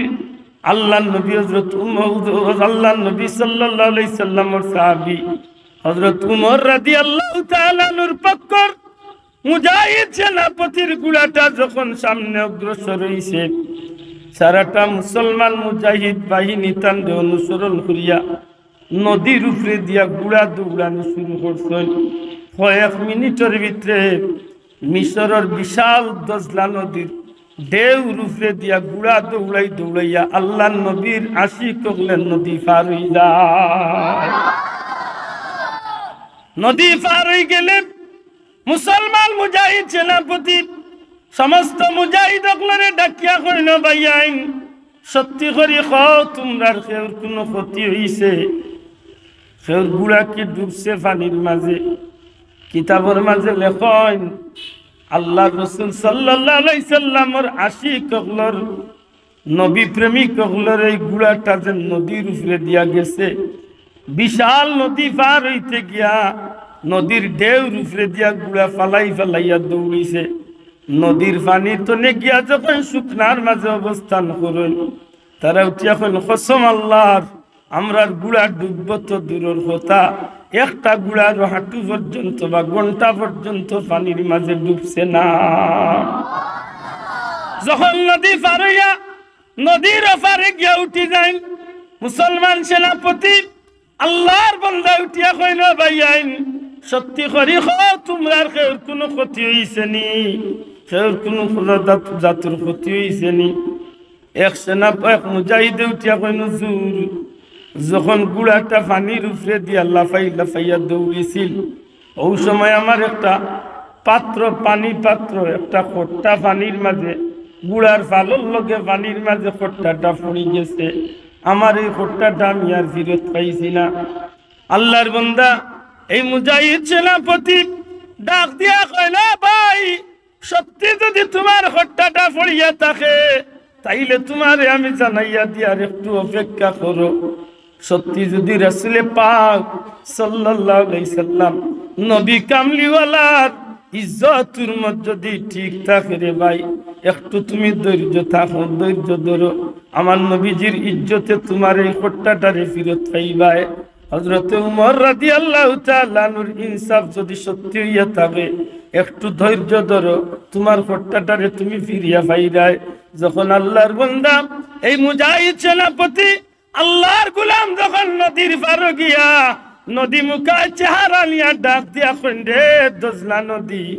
আল্লার নবী হযরত উম-, আল্লার নবী সাল্লাল্লাহু আলাইহি সাল্লামর সাহাবী হযরত উমর রাদিয়াল্লাহু তাআলা আনহুর পক্ষর মুজাহিদ সেনাপতির গুড়াটা যখন সামনে অগ্রসর অইছে, সারাটা মুসলমান মুজাহিদ বাহিনী তানরে অনুসরণ করিয়া নদীর উপরে দিয়া গুড়া দৌড়ানি শুরু করছইন। কয়েক মিনিটর ভিতরে মিশরর বিশাল দজলা নদীর ঢেউর উপরে দিয়া গুড়া দৌড়াই দৌড়াইয়া আল্লার নবীর আশিক অকলে নদী পার অই যায়। নদী পার অই গেলে মুসলমান মুজাহিদ সেনাপতি সমস্ত মুজাহিদ অকলরে ডাকিয়া কইন, ভাইয়াইন, সত্যি করি কও, তুমরার কেউর কুনু ক্ষতি অইছে? কেউর গুড়া কি ডুবছে পানির মাজে? কিতাবর মাজে লেখইন, আল্লার রসুল সাল্লাল্লাহু আলাইহি সাল্লামর আশিক অকলর, নবী প্রেমিক অকলর এই গুড়াটা যে নদীর উপরে দিয়া গেছে, বিশাল নদী পার অইতে গিয়া নদীর ঢেউর উপরে দিয়া গুড়া ফালাই ফালাইয়া দৌড়িছে। নদীর পানির তনে গিয়া যখন শুকনার মাজে অবস্থান করইন, তারা উঠিয়া কইন, কসম আল্লার, আমরার গুড়া ডুববো তো দূরর কথা, একটা গুড়ারও হাঁটু পর্যন্ত বা ঘন্টা পর্যন্ত পানির মাজে ডুবছে না। যখন নদী পার অইয়া নদীর ওপারে গিয়া উঠি যাইন, মুসলমান সেনাপতি আল্লার বন্দায় উঠিয়া কইন, ভাইয়াইন, সত্যি করি কও, তুমরার কেউর কুনু ক্ষতি অইছে নি? কেউর কুনু জাত-, জাতর ক্ষতি অইছে নি? এক সেনা, এক মুজাহিদে উঠিয়া কইন, হুজুর, যখন গুড়াটা পানির উপরে দিয়া লাফাই লাফাইয়া দৌড়িছিল, অউ সময় আমার একটা পাত্র, পানি পাত্র, একটা খট্টা পানির মাজে, গুড়ার ফালর লগে পানির মাজে খট্টাটা পড়ি গেছে। আমার এই খট্টাটা আমি আর ফিরত পাইছি না। আল্লার বন্দা, এই মুজাহিদ সেনাপতি ডাক দিয়া কইল, ভাই, সত্যি যুদি তুমার খট্টাটা পড়িয়া থাকে, তাইলে তুমারে আমি জানাইয়া দিয়ার, একটু অপেক্ষা করো। সত্যি যুদি রাসুলে পাক সাল্লাল্লাহু আলাইহি সাল্লাম নবী কামলিওয়ালার ইজ্জতর মত যদি ঠিক থাকে রে ভাই, একটু তুমি ধৈর্য থাকো, ধৈর্য ধরো, আমার নবীজির ইজ্জতে তুমার এই খোট্টাটারে ফিরত পাইবায়। হযরতে উমর রাদিয়াল্লাহু তাআলা আনহুর ইনসাফ যদি সত্যি অইয়া থাকে, একটু ধৈর্য ধরো, তুমার খোট্টাটারে তুমি ফিরিয়া পাইরায়। যখন আল্লাহর বান্দা, এই মুজাহিদ সেনাপতি, আল্লাহর গোলাম যখন নদীর পারো গিয়া নদী মুখায় চেহারা নিয়া ডাক দিয়া কইন, "রে দজলা নদী,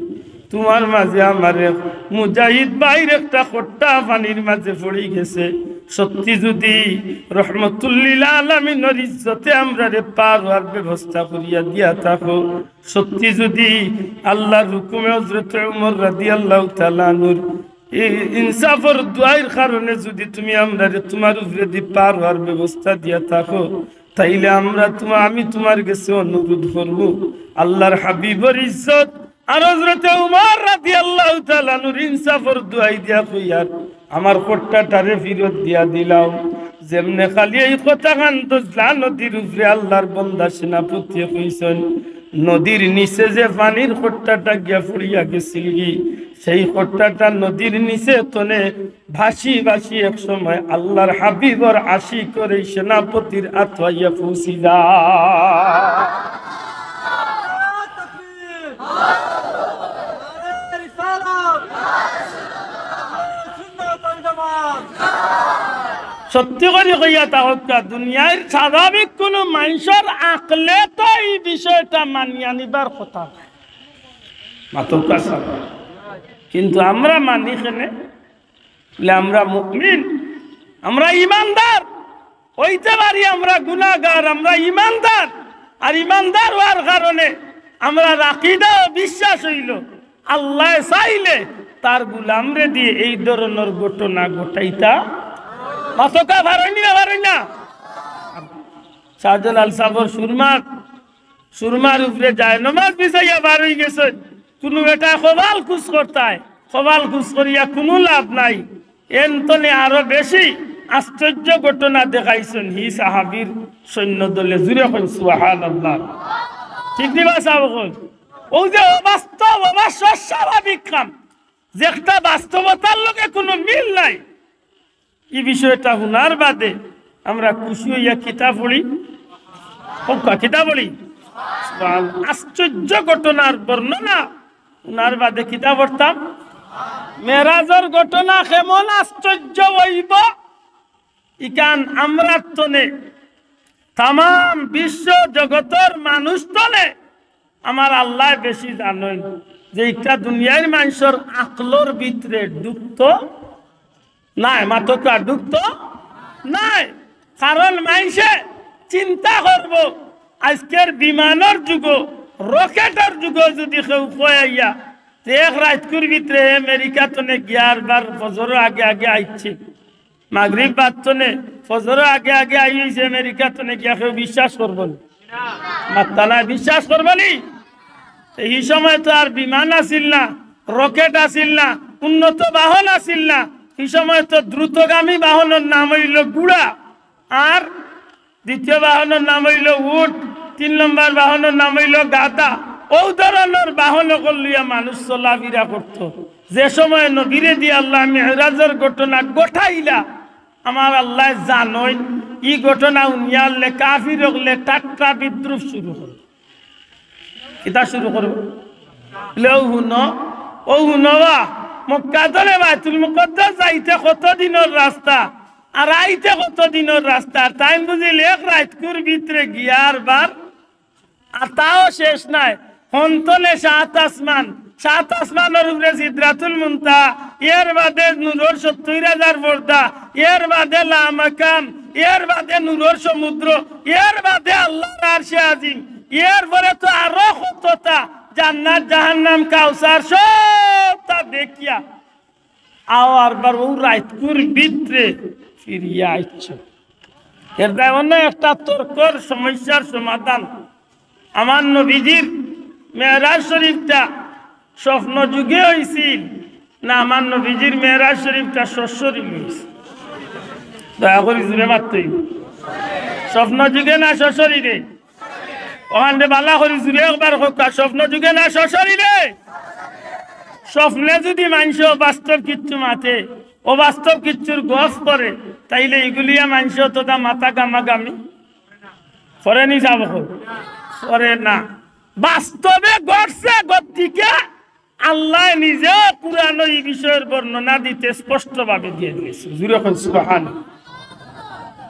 তুমার মাঝে আমার এক মুজাহিদ ভাইর একটা খোট্টা পানির মাঝে পড়ি গেছে। সত্যি যদি রহমতুল্লিল আলামিনর ইজ্জতে আমরারে পার অওয়ার ব্যবস্থা করিয়া দিয়া থাকো, সত্যি যদি আল্লাহর হুকুমে হযরতে উমর রাদিয়াল্লাহু তাআলা আনহুর এই ইনসাফর দোয়াইর কারণে যদি তুমি আমরারে তুমার উপরেদি পার অওয়ার ব্যবস্থা দিয়া থাকো, তাইলে আমরা তুমা-, আমি তুমার গেছে অনুরোধ করমু, আল্লাহর হাবিবর ইজ্জত আর হযরতে উমর রাদিয়াল্লাহু তাআলা আনহুর ইনসাফর দোয়াই দিয়া কইয়ার, আমার খোট্টাটারে ফিরত দিয়া দিলাও।" যেমনে খালি এই কথাখান দজলা নদীর উপরে আল্লাহর বান্দা সেনাপতিয়ে কইছইন, নদীর নিচে যে পানির খোট্টাটা গিয়া পড়িয়া গেছিলগি, সেই খোট্টাটা নদীর নিচে তনে ভাসি ভাসি এক সময় আল্লাহর হাবিবর আশিকর এই সেনাপতির আতো আইয়া পৌঁছি যায়। সত্যি করি কইয়া থাকউক্কা, দুনিয়ার স্বাভাবিক কুনু মানষর আকলে তো এই বিষয়টা মানিয়া নিবার কথা নায়। মাতউক্কা সাব। কিন্তু আমরা মানি কেনে? বলে, আমরা মুমিন, আমরা ইমানদার। অইতে পারি আমরা গুনাগার, আমরা ইমানদার। আর ইমানদার অওয়ার কারণে আমরার আকিদা ও বিশ্বাস অইলো, আল্লায় চাইলে তার গোলামরে দিয়া এই ধরনর ঘটনা ঘটাইতা। মাতউক্কা, পারইন নি না পারইন না? শাহজালাল সাবর সুরমার, সুরমার উপরে জায়নমাজ বিছাইয়া বার অইগেছইন। কুনু বেটায় কপাল কুচ করতায়, কপাল কুচ করিয়া কুনু লাভ নাই। এনতনে আরো বেশি আশ্চর্য ঘটনা দেখাইছইন হি সাহাবীর সৈন্য দলে। জুরে কইন সুবহানাল্লাহ। ঠিক নি বা সাব অকল? অউ যে অবাস্তব, অবাস্তব স্বাভাবিক কাম, যেটা বাস্তবতার লগে কুনু মিল নাই, ই বিষয়টা হুনার বাদে আমরা খুশি অইয়া কিতা পড়ি? কউক্কা, কিতা পড়ি? আশ্চর্য ঘটনার বর্ণনা হুনার বাদে কিতা পড়তাম? মেরাজর ঘটনা কেমন আশ্চর্য অইবো, ইখান আমরার তনে, তামাম বিশ্ব জগতর মানুষ তনে আমার আল্লায় বেশি জানইন যে ইটা দুনিয়ার মানষর আকলর ভিতরে ঢুকতো নায়, মাতউক্কা, ঢুকতো নায়। কারণ মানষে চিন্তা করবো, আইজকের বিমানর যুগো, রকেটর যুগো যুদি কেউ কয় আইয়া, তে এক রাইতকুর ভিতরে আমেরিকা তনে গিয়া আরবার ফজরর আগে আগে আইছে, মাগরিব বাদ তনে ফজরর আগে আগে আইছে, আমেরিকা তনে গিয়া কেউ বিশ্বাস করবো নি? মাতরা নায়, বিশ্বাস করবো নি? তে হি সময় তো আর বিমান আছিল না, রকেট আছিল না, উন্নত বাহন আছিল না। হি সময় তো দ্রুতগামী বাহনর নাম অইলো ঘুড়া, আর দ্বিতীয় বাহনর নাম অইলো উট, তিন নম্বর বাহনর নাম অইলো গাধা। অউ ধরনর বাহন অকল লইয়া মানুষ চলাফিরা করতো। যে সময় নবীরে দিয়া আল্লায় মেরাজর ঘটনা ঘটাইলা, আমার আল্লায় জানইন, ই ঘটনা হুনিয়া আরলে কাফির অকলে ঠাট্টা বিদ্রূপ শুরু করবো। কিতা শুরু করবো? বলে, "অউ হুনো, অউ হুনো বা, মক্কা তনে বায়তুল মুকাদ্দাস যাইতে কত দিনর রাস্তা, আর আইতে কত দিনর রাস্তা, আর তাইন বুঝিল এক রাইতকুর ভিতরে গিয়া আরবার, আর তাও শেষ নায়, হন তনে সাত আসমান, সাত আসমানর উপরে সিদরাতুল মুনতাহা, এর বাদে নূরর সত্তইর হাজার পর্দা, এর বাদে লামাকান, এর বাদে নূরর সমুদ্র, এর বাদে আল্লাহর আরশে আজিম, এর পরে তো আরো কততা, জান্নাত, জাহান্নাম, কাউসার, সবতা দেখিয়া আও আরবার অউ রাইতকুর ভিতরে ফিরিয়া আইছো।" এর দায় অন্য একটা তর্কর সমস্যার সমাধান। আমার নবীজির মেরাজ শরীফটা স্বপ্ন যুগে অইছিল না আমার নবীজির মেরাজ শরীফটা সশরীরে অইছে? দয়া করি জুরে মাতইন। স্বপ্ন যুগে না সশরীরে? অখানরে ভালা করি জুরে একবার কউক্কা, স্বপ্ন যুগে না সশরীরে? স্বপ্নে যুদি মানষে অবাস্তব কিচ্ছু মাতে, অবাস্তব কিচ্ছুর গফ করে, তাইলে ইগুলিয়া মানষে অতটা মাতা গামাগামি করেনি, সাব অকল? করে না। বাস্তবে ঘটছে, গতিকে আল্লায় নিজে কুরআনো ই বিষয়র বর্ণনা দিতে স্পষ্টভাবে দিয়া দিছে। জুরে কইন সুবহান।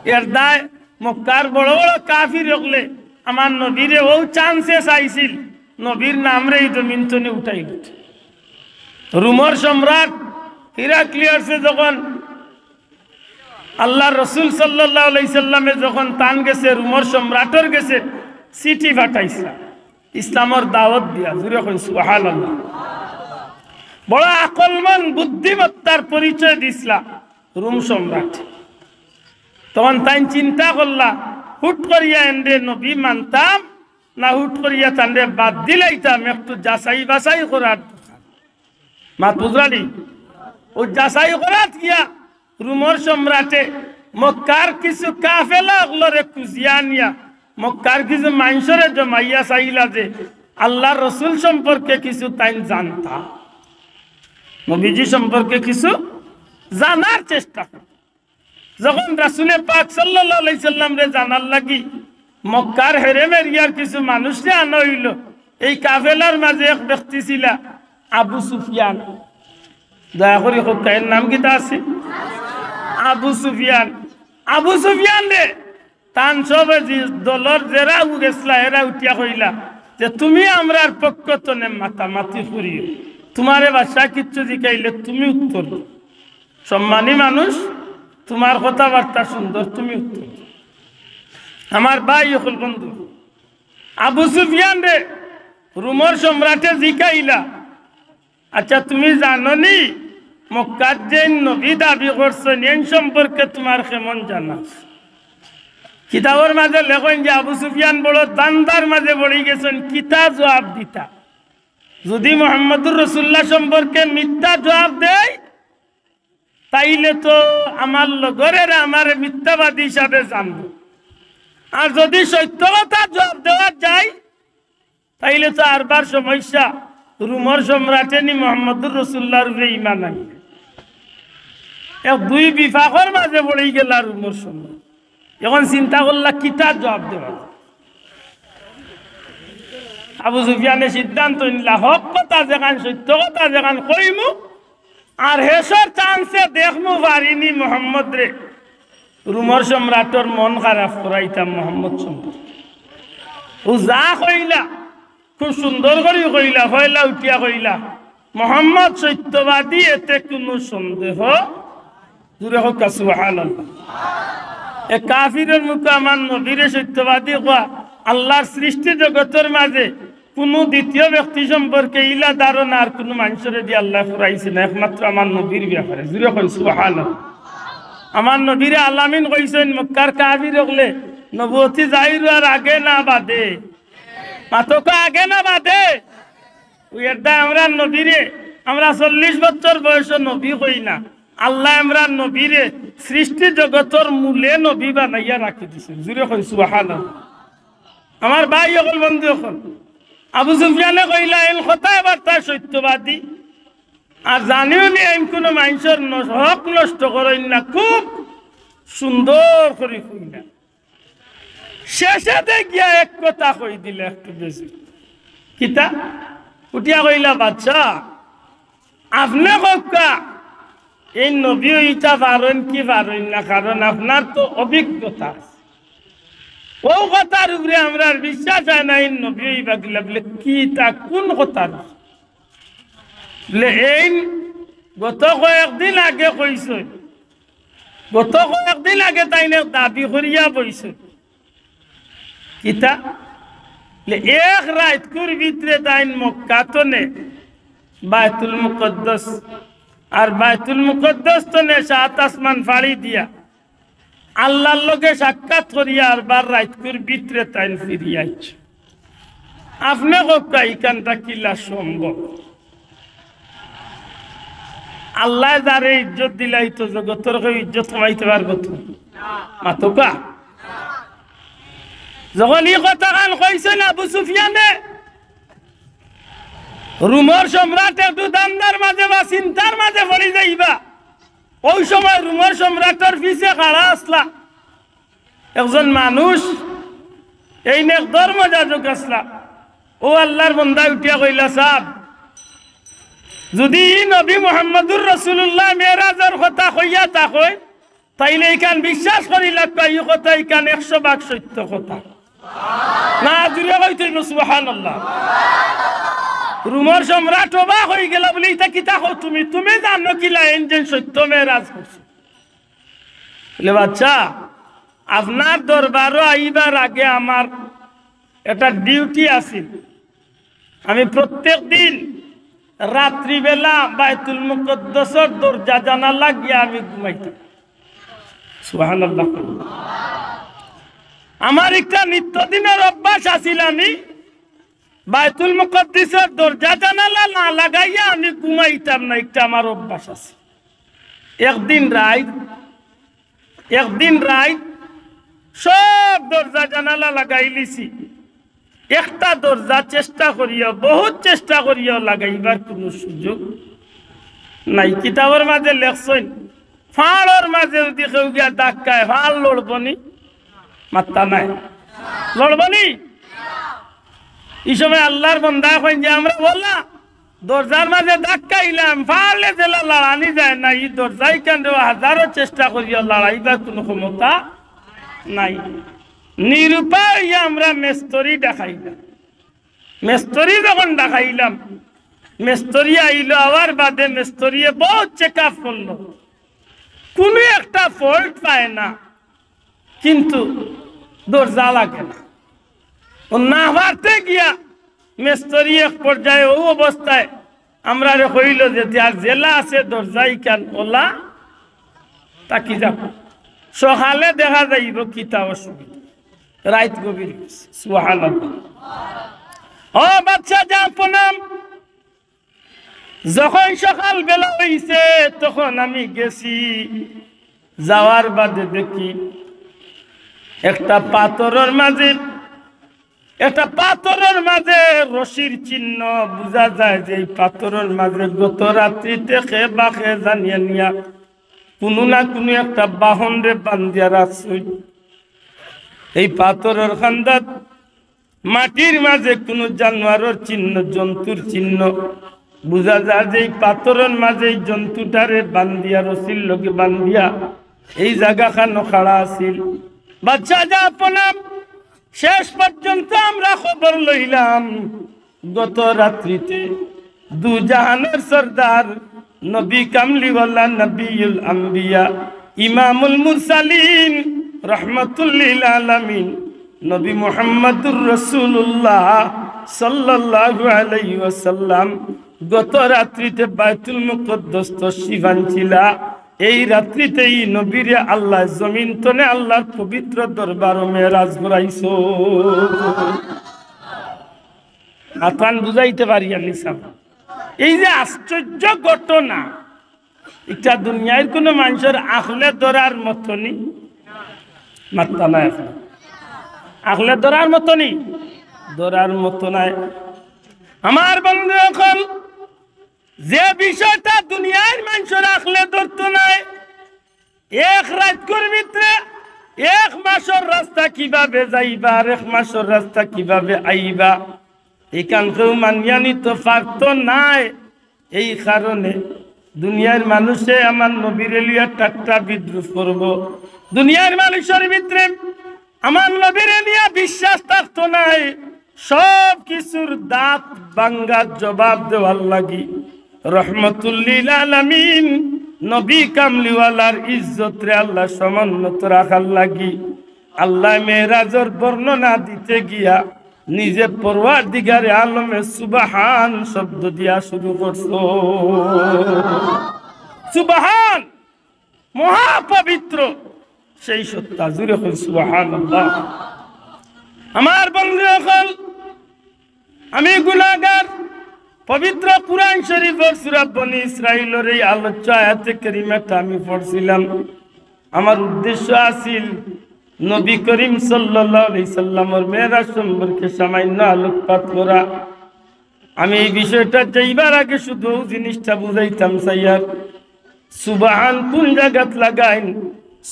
এর দায় মক্কার বড় বড় কাফির অকলে আমার নবীরে অউ chance এ চাইছিল, নবীর নামরে ই জমিন তনে উঠাই দিত। রোমর সম্রাট হিরাক্লিয়াসে যখন আল্লার রসুল সাল্লাল্লাহু আলাইহি সাল্লামে যখন তান গেছে, রোমর সম্রাটর গেছে চিঠি পাঠাইছলা ইসলামর দাওয়াত দিয়া, জুরে কইন সুবহানাল্লাহ। বড় আকলমান বুদ্ধিমত্তার পরিচয় দিছলা রোম সম্রাট। তখন তাইন চিন্তা করলা, হুট করিয়া এনরে নবী মানতাম না হুট করিয়া তানরে বাদ দিলাইতাম, একটু যাচাই বাছাই করার দরকার। মাত বুঝরানি? অউ যাচাই করাত গিয়া রোমর সম্রাটে মক্কার কিছু কাফেলা অকলরে খুজিয়া আনিয়া মক্কার কিছু মানষরে জমাইয়া চাইলা যে আল্লার রসুল সম্পর্কে কিছু তাইন জানতা, নবীজি সম্পর্কে কিছু জানার চেষ্টা করতা। যখন রাসুলে পাক সাল্লাল্লাহু আলাইহি সাল্লামরে জানার লাগি মক্কার হেরেম এরিয়ার কিছু মানুষরে আনা অইলো, এই কাফেলার মাঝে এক ব্যক্তি ছিলা আবু সুফিয়ান। দয়া করি কউক্কা, এর নাম কিতা আছিল? আবু সুফিয়ান। আবু সুফিয়ানরে তান সবে যে দলর যেরা গেছলা, এরা উঠিয়া কইলা যে, "তুমি আমরার পক্ষ তনে মাতামাতি করিও, তুমারে বাদশা কিচ্ছু জিকাইলে তুমি উত্তর দেও।" সম্মানী মানুষ, তুমার কথাবার্তা সুন্দর, তুমি উত্তর দেও। আমার ভাই অকল, বন্ধু, আবু সুফিয়ানরে রোমর সম্রাটে জিকাইলা, "আচ্ছা, তুমি জানো নি মক্কাত যেইন নবী দাবি করছইন, এইন সম্পর্কে তুমার কেমন জানা?" কিতাবর মাঝে লেখইন যে আবু সুফিয়ান বড় ধান্দার মাঝে পড়ি গেছইন, কিতা জবাব দিতা। যুদি মুহাম্মদুর রাসুলুল্লাহ সম্পর্কে মিথ্যা জবাব দেয়, তাইলে তো আমার লগরেরা আমারে মিথ্যাবাদী হিসাবে জানবো। আর যুদি সত্য কথা জবাব দেওয়া যায়, তাইলে তো আরবার সমস্যা, রোমর সম্রাটে নি মুহাম্মদুর রাসুলুল্লাহর উপরে ঈমান আনইন। এক দুই বিপাকর মাঝে পড়ি গেলা রোমর সম্রাট। এখন চিন্তা করলা কিতা জবাব দেওয়া যায়। আবু সুফিয়ানে সিদ্ধান্ত নিলা, হক কথা যেখান, সত্য কথা যেখান কইমু, আর হেশর chance এ দেখমু পারি নি মুহাম্মদরে। রোমর সম্রাটর মন খারাপ করাইতাম মুহাম্মদ সম্পর্কে। অউ যা কইলা, খুব সুন্দর করি কইলা, পয়লা উঠিয়া কইলা, "মুহাম্মদ সত্যবাদী, এতে কুনু সন্দেহ।" জুরে কউক্কা সুবহানাল্লাহ। এ কাফিরর মুখে আমার নবীরে সত্যবাদী কওয়া, আল্লার সৃষ্টি জগতর মাঝে কুনু দ্বিতীয় ব্যক্তি সম্পর্কে ইলা ধারণা আর কুনু মানষরে দি আল্লায় ফুরাইছে না, একমাত্র আমার নবীর ব্যাপারে। জুরে কইন সুবহানাল্লাহ। আমার নবীরে আল আমিন কইছইন, মক্কার কাফির অকলে, "নবুয়তি জাহির অওয়ার আগে না বাদে?" মাতউক্কা, আগে না বাদে? অউ এরদায় আমরার নবীরে, আমরা চল্লিশ বছর বয়সো নবী কই না, আল্লায় আমরার নবীরে সৃষ্টি জগতর মূলে নবী বানাইয়া রাখি দিছে। জুরে কইন সুবহানাল্লাহ। আমার ভাই অকল, বন্ধু অকল, আবু সুফিয়ানে কইলা, "এইন কথাবার্তা সত্যবাদী, আর জানিও নি এইন কুনু মানষর নষ-, হক নষ্ট করইন না, খুব সুন্দর করি কইলা।" শেষে দে গিয়া এক কথা কই দিলা একটু বেশি। কিতা? উঠিয়া কইলা, "বাদশা, আপনে কউক্কা, এইন নবী অইতা পারইন কি পারইন না, কারণ আপনার তো অভিজ্ঞতা আছে। অউ কথার উপরে আমরার বিশ্বাস অয় না, এইন নবী অইবা কিলা।" বলে, "কিতা, কুন কথার উপরে?" বলে, "এইন গত কয়েকদিন আগে কইছইন, গত কয়েকদিন আগে তাইন এক দাবি করিয়া বইছইন।" কিতা? বলে, এক রাইতকুর ভিতরে তাইন মক্কা তনে বায়তুল মুকদ্দস, আর বায়তুল মুকদ্দস তনে সাত আসমান ফাড়ি দিয়া আল্লার লগে সাক্ষাৎ করিয়া আরবার রাইতকুর ভিতরে তাইন ফিরিয়া আইছইন। আপনে কউক্কা, ইখানটা কিলা সম্ভব? আল্লায় যারে ইজ্জত দিলা, ই তো জগতর কেউ ইজ্জত কমাইতে পারবো তো? মাতউক্কা। যখন ই কথাখান কইছইন আবু সুফিয়ানে, রোমর সম্রাট একটু ধান্দার মাঝে বা চিন্তার মাঝে পড়ি যাইবা। অউ সময় রোমর সম্রাটর পিছে খাড়া আছলা একজন মানুষ, এইন এক ধর্মযাজক আছলা। অউ আল্লার বন্দায় উঠিয়া কইলা, "সাব, যুদি ই নবী মুহাম্মদুর রাসূলুল্লাহ মেরাজর কথা কইয়া থাকইন, তাইলে ইখান বিশ্বাস করি লাগবা, ই কথা ইখান একশো ভাগ সত্য কথা।" না, জুরে কইতে অইবো, সুবহানাল্লাহ। রোমর সম্রাট অবাক অইগেলা, বলে, "ইতা কিতা কও তুমি? তুমি জানো কিলা এইন যেন সত্য মেরাজ করছে?" বলে, "বাচ্চা, আপনার দরবারো আইবার আগে আমার একটা ডিউটি আছিল। আমি প্রত্যেক দিন রাত্রিবেলা বায়তুল মুকাদ্দাসর দরজা জানালা গিয়া আমি ঘুমাইতাম।" সুবহানাল্লাহ। "আমার একটা নিত্যদিনর অভ্যাস আছিল, আমি বায়তুল মুকাদ্দাসর দরজা জানালা না লাগাইয়া আমি ঘুমাইতাম না, একটা আমার অভ্যাস আছে।" একদিন রাইত, একদিন রাইত সব দরজা জানালা লাগাইলিছি, একটা দরজা চেষ্টা করিয়া, বহুত চেষ্টা করিয়া লাগাইবার কুনু সুযোগ নাই। কিতাবর মাঝে লেখছইন, ফাড়র মাঝে যুদি কেউ গিয়া ধাক্কায়, ফাড় লড়বো নি? মাত্তা নাই, লড়বো নি? ই সময় আল্লার বন্দায় কইন যে, "আমরা বলা দরজার মাঝে ধাক্কাইলাম, ফাড়লে যেলা লাড়ানি যায় না, ই দরজা ইখানরে হাজারো চেষ্টা করিয়া লাড়াইবার কুনু ক্ষমতা নাই।" নিরুপায় অইয়া আমরা মেস্তরি ডাকাইলাম। মেস্তরি যখন ডাকাইলাম, মেস্তরি আইলো, আওয়ার বাদে মেস্তরিয়ে বহুত চেক আপ করলো, কুনু একটা ফল্ট পায় না, কিন্তু দরজা লাগে না। অউ না পারতে গিয়া মেস্তরি এক পর্যায়ে অউ অবস্থায় আমরারে কইলো যে, "তে আর যেলা আছে দরজা ইখান অলা থাকি যাও, সকালে দেখা যাইবো কিতা অসুবিধা।" রাইত গভীর অইছে। সুবহানাল্লাহ। ও বাদশা জাহাপনাম, যখন সকাল বেলা অইছে, তখন আমি গেছি, যাওয়ার বাদে দেখি একটা পাথরর মাঝে, একটা পাথরর মাঝে রশির চিহ্ন। বুঝা যায় যে ই পাথরর মাঝে গত রাত্রিতে কে বা কে জানিয়া নিয়া কুনু না কুনু একটা বাহনরে বান্ধিয়া রাখছইন। এই পাথরর কান্দাত মাটির মাঝে কুনু জানোয়ারর চিহ্ন, জন্তুর চিহ্ন। বুঝা যায় যে ই পাথরর মাঝে ই জন্তুটারে বান্ধিয়া, রশির লগে বান্ধিয়া এই জাগাখানো খাড়া আছিল। বাদশা জাহাপনাম, শেষ পর্যন্ত আমরা খবর লইলাম, গত রাত্রিতে দু জাহানের সর্দার, নবী কামলিওয়ালা, নবিউল আম্বিয়া, ইমামুল মুরসালিন, রহমাতুল্লিল আলামিন, নবী মুহাম্মাদুর রাসূলুল্লাহ সাল্লাল্লাহু আলাইহি ওয়াসাল্লাম গত রাত্রিতে বায়তুল মুকাদ্দাস তশরিফ আনছিলা। এই রাত্রিতেই নবীরে আল্লায় জমিন তনে আল্লার পবিত্র দরবারো মেরাজ করাইছো। আতান বুঝাইতে পারি আনি সাব। এই যে আশ্চর্য ঘটনা, ইটা দুনিয়ার কুনু মানষর আখলে ধরার মতো নি, মাত্তা নাই আখলে। আখলে ধরার মতো নি, ধরার মতো নায়। আমার বন্ধু অকল, যে বিষয়টা দুনিয়ার মানষর আখলে ধরতো নায়, এক রাইতকুর ভিতরে এক মাসর রাস্তা কিভাবে যাইবা আর এক মাসর রাস্তা কিভাবে আইবা, ইখান কেউ মানিয়া নিতো পারতো নায়। এই কারণে দুনিয়ার মানষে আমার নবীরে লইয়া ঠাট্টা বিদ্রুপ করবো। দুনিয়ার মানষর ভিতরে আমার নবীরে নিয়া বিশ্বাস থাকতো নায়। সব কিছুর দাঁত ভাঙ্গার জবাব দেওয়ার লাগি, রহমাতুল্লিল আলামিন নবী কামলিওয়ালার ইজ্জতরে আল্লায় সমুন্নত রাখার লাগি আল্লায় মেরাজর বর্ণনা দিতে গিয়া নিজে পরওয়ারদিগারে আলমে সুবহান শব্দ দিয়া শুরু করছো। সুবহান, মহাপবিত্র সেই সত্তা। জুরে কই সুবহানাল্লাহ। আমার বন্ধু অকল, আমি গুনাহগার। পবিত্র কুরআন শরীফর সূরা বনি ইসরাইলর এই আলোচ্য আয়াতে কারিমাটা আমি পড়ছিলাম। আমার উদ্দেশ্য আছিল নবী করিম সাল্লাল্লাহু আলাইহি সাল্লামর মেরাজ সম্পর্কে সামান্য আলোকপাত করা। আমি এই বিষয়টা যাইবার আগে শুধু জিনিসটা বুঝাইতাম চাইয়ার, সুবহান কোন জাগাত লাগাইন,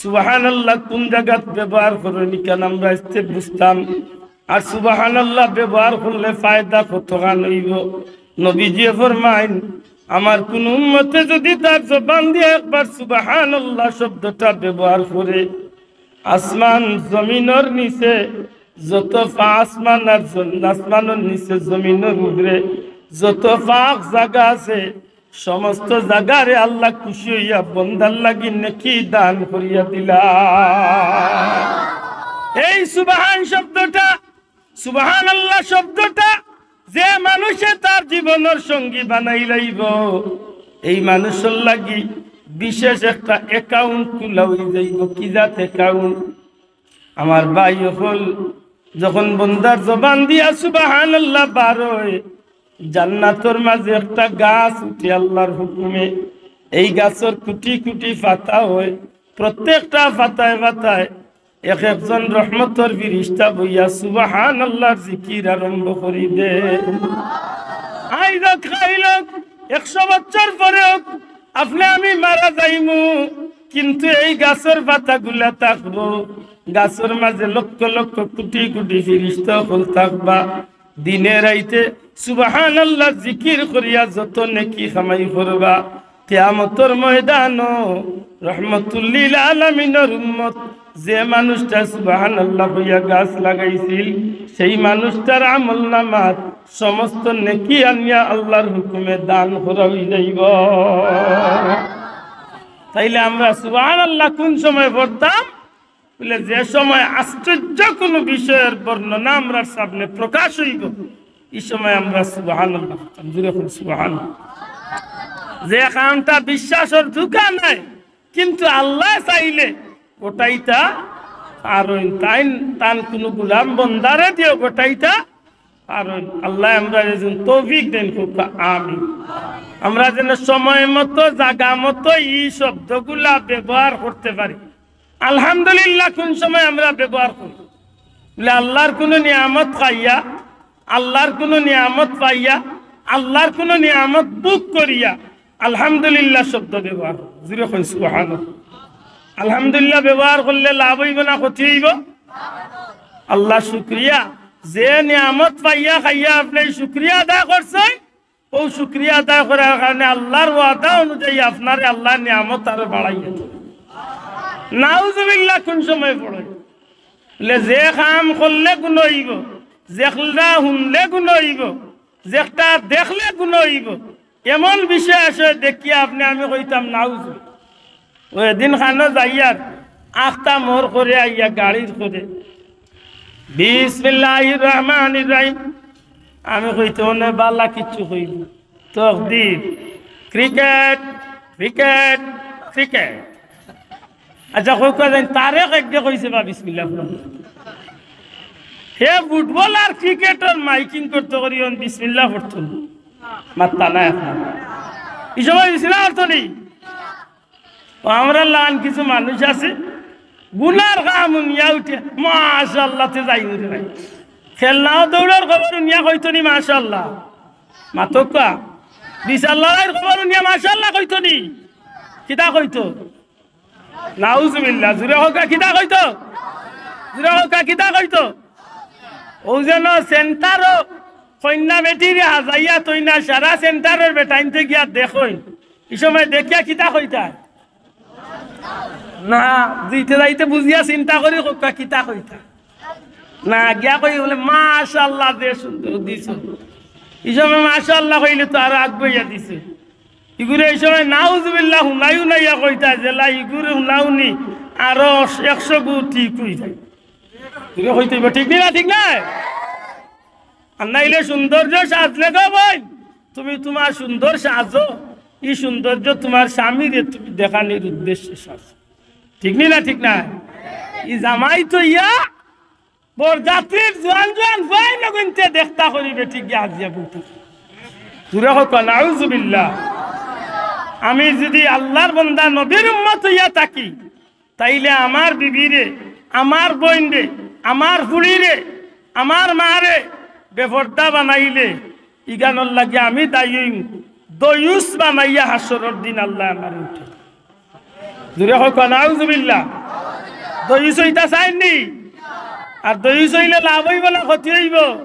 সুবহানাল্লাহ কোন জাগাত ব্যবহার করইন, ইখান আমরা আস্তে বুঝতাম। আর সুবহানাল্লাহ ব্যবহার করলে ফায়দা কতখান অইবো? নবীজিয়ে ফরমাইন, আমার কোন উম্মতে যদি তার জবান দিয়া একবার সুবহানাল্লাহ শব্দটা ব্যবহার করে, আসমান জমিনর নিচে যত ফা-, আসমান আর জ-, আসমানর নিচে জমিনর উপরে যত ফাঁক জাগা আছে, সমস্ত জাগারে আল্লাহ খুশি অইয়া বন্দার লাগি নেকি দান করিয়া দিলা। এই সুবহান শব্দটা, সুবহানাল্লাহ শব্দটা যে মানুষে তার জীবনর সঙ্গী বানাই লইবো, এই মানুষর লাগি বিশেষ একটা অ্যাকাউন্ট খোলা অই যাইবো। কি জাত অ্যাকাউন্ট? আমার ভাই অকল, যখন বন্দার জবান দিয়া সুবহানাল্লাহ বার অয়, জান্নাতর মাঝে একটা গাছ উঠে আল্লাহর হুকুমে। এই গাছর কুটি কুটি পাতা অয়, প্রত্যেকটা পাতায় পাতায় এক একজন রহমতর ফিরিস্তা বইয়া সুবহানাল্লাহর জিকির আরম্ভ করি দে। আইজ অউক, কাইল অউক, একশো বছর পরে অউক, আপনে আমি মারা যাইমু, কিন্তু এই গাছর পাতাগুলা থাকবো, গাছর মাঝে লক্ষ লক্ষ কোটি কোটি ফিরিস্তা অকল থাকবা। দিনে রাইতে সুবহানাল্লাহ জিকির করিয়া যত নেকি কামাই করবা, কিয়ামতর ময়দানো রহমতুল্লিল আলামিনর উম্মত যে মানুষটা সুবহানাল্লাহ কইয়া গাছ লাগাইছিল, সেই মানুষটার আমল নামাত সমস্ত নেকি আনিয়া আল্লাহর হুকুমে দান করা অই যাইবো। তাইলে আমরা সুবহানাল্লাহ কোন সময় পড়তাম? বলে, যে সময় আশ্চর্য কোনো বিষয়ের বর্ণনা আমরার সামনে প্রকাশ অইবো, এই সময় আমরা সুবহানাল্লাহ পড়তাম। জোরে কইন সুবহানাল্লাহ। যে কামটা বিশ্বাসর ধোঁকা নাই, কিন্তু আল্লায় চাইলে ঘটাইতা পারইন। তাইন তান কোনো গোলাম বন্দারে দিয়াও ঘটাইতা পারইন। আল্লায় আমরারে যেন তৌফিক দেইন, কউক্কা আমিন। আমরা যেন সময় মতো, জাগা মতো ই শব্দগুলা ব্যবহার করতে পারি। আলহামদুলিল্লাহ কোন সময় আমরা ব্যবহার করি? বলে, আল্লাহর কোনো নিয়ামত খাইয়া, আল্লাহর কোনো নিয়ামত পাইয়া, আল্লাহর কোনো নিয়ামত ভোগ করিয়া আলহামদুলিল্লাহ শব্দ ব্যবহার করি। জোরে কইন সুবহানাল্লাহ। আলহামদুলিল্লাহ ব্যবহার করলে লাভ অইবো না ক্ষতি অইবো? আল্লাহ শুকরিয়া, যে নিয়ামত পাইয়া খাইয়া আপনে শুকরিয়া আদায় করছইন, অউ শুকরিয়া আদায় করার কারণে আল্লাহর ওয়াদা অনুযায়ী আপনারে আল্লায় নিয়ামত আরো বাড়াইয়া দিবা। নাউজুবিল্লাহ কোন সময় পড়ে? বলে, যে কাম করলে গুনা অইবো, যেকটা হুনলে গুনা অইবো, যেকটা দেখলে গুনা অইবো, এমন বিষয় আছে দেখিয়া আপনে আমি কইতাম নাউজুবিল্লাহ। অউ এদিন খানো যাইয়ার আখতা মোর করে আইয়া গাড়ির করে, বিসমিল্লাহির রহমানির রহিম। আমি কইতে অনে বালা কিচ্ছু কইব। তকদির, ক্রিকেট, ক্রিকেট, ক্রিকেট। আচ্ছা, কউক্কা যাইন, তারেক একগে কইছে বা বিসমিল্লাহ পড়ো। হে ফুটবল আর ক্রিকেটর মাইকিং করতে করি অন বিসমিল্লাহ পড়তো নি। মাত্তা নাই আপনার। ই সময় বিসমিল্লাহ পড়তো নি। অউ আমরার লাখান কিছু মানুষ আছে, গুনার কাম হুনিয়া উঠে, মাশাআল্লাহ তে যাইমু রে ভাই। খেলনা দৌড়র খবর হুনিয়া কইতো নি মাশাআল্লাহ? মাতউক্কা। বিচার লড়াইর খবর হুনিয়া মাশাআল্লাহ কইতো নি? কিতা কইতো? নাউজুবিল্লাহ। জোরে কউক্কা, কিতা কইতো? জোরে কউক্কা, কিতা কইতো? অউ যেন সেন্টারো কইন্যা বেটিরে হাজাইয়া থইন না, সারা সেন্টারর বেটাইন্তে গিয়া দেখইন। ই সময় দেখিয়া কিতা কইতা? না, যাইতে যাইতে বুঝিয়া চিন্তা করি কউক্কা কিতা কইতা। না, গিয়া কই বলে, "মাশাআল্লাহ, যে সুন্দর দিছো।" ই সময় মাশাআল্লাহ কইলে তো আরো আগুয়াইয়া দিছে। ইগুরে ই সময় নাউজুবিল্লাহ হুনাই হুনাইয়া কইতা, যেলা ইগুরে হুনাউনি আরো একশো গুণ ঠিক অই যায়। ইগুরে কইতে অইবো, ঠিক নি না? ঠিক নায়? আর নাইলে সৌন্দর্য সাজলে গো বইন, তুমি তুমার সুন্দর সাজো, ই সৌন্দর্য তুমার স্বামীরে তুমি দেখানির উদ্দেশ্যে সাজো। ঠিক নি না? ঠিক নায়? ই জামাই তো ইয়া বরযাত্রীর জোয়ান জোয়ান পুয়াইন অগুইন্তে দেখতা করি বেটি গিয়া আজিয়া বউতা। জোরে কউক্কা, নাউজুবিল্লাহ। আমি যুদি আল্লার বন্দা নবীর উম্মত অইয়া থাকি, তাইলে আমার বিবিরে, আমার বইনরে, আমার ফুড়িরে, আমার মারে বেপর্দা বানাইলে ইখানর লাগি আমি দায়ী অইমু। দয়ুস বানাইয়া হাশরর দিন আল্লায় আমারে উঠাইবা। জুরে কউক্কা, নাউজুবিল্লাহ। দয়ুস অইতা চাইন নি? আর দয়ুস অইলে লাভ অইবো না ক্ষতি অইবো?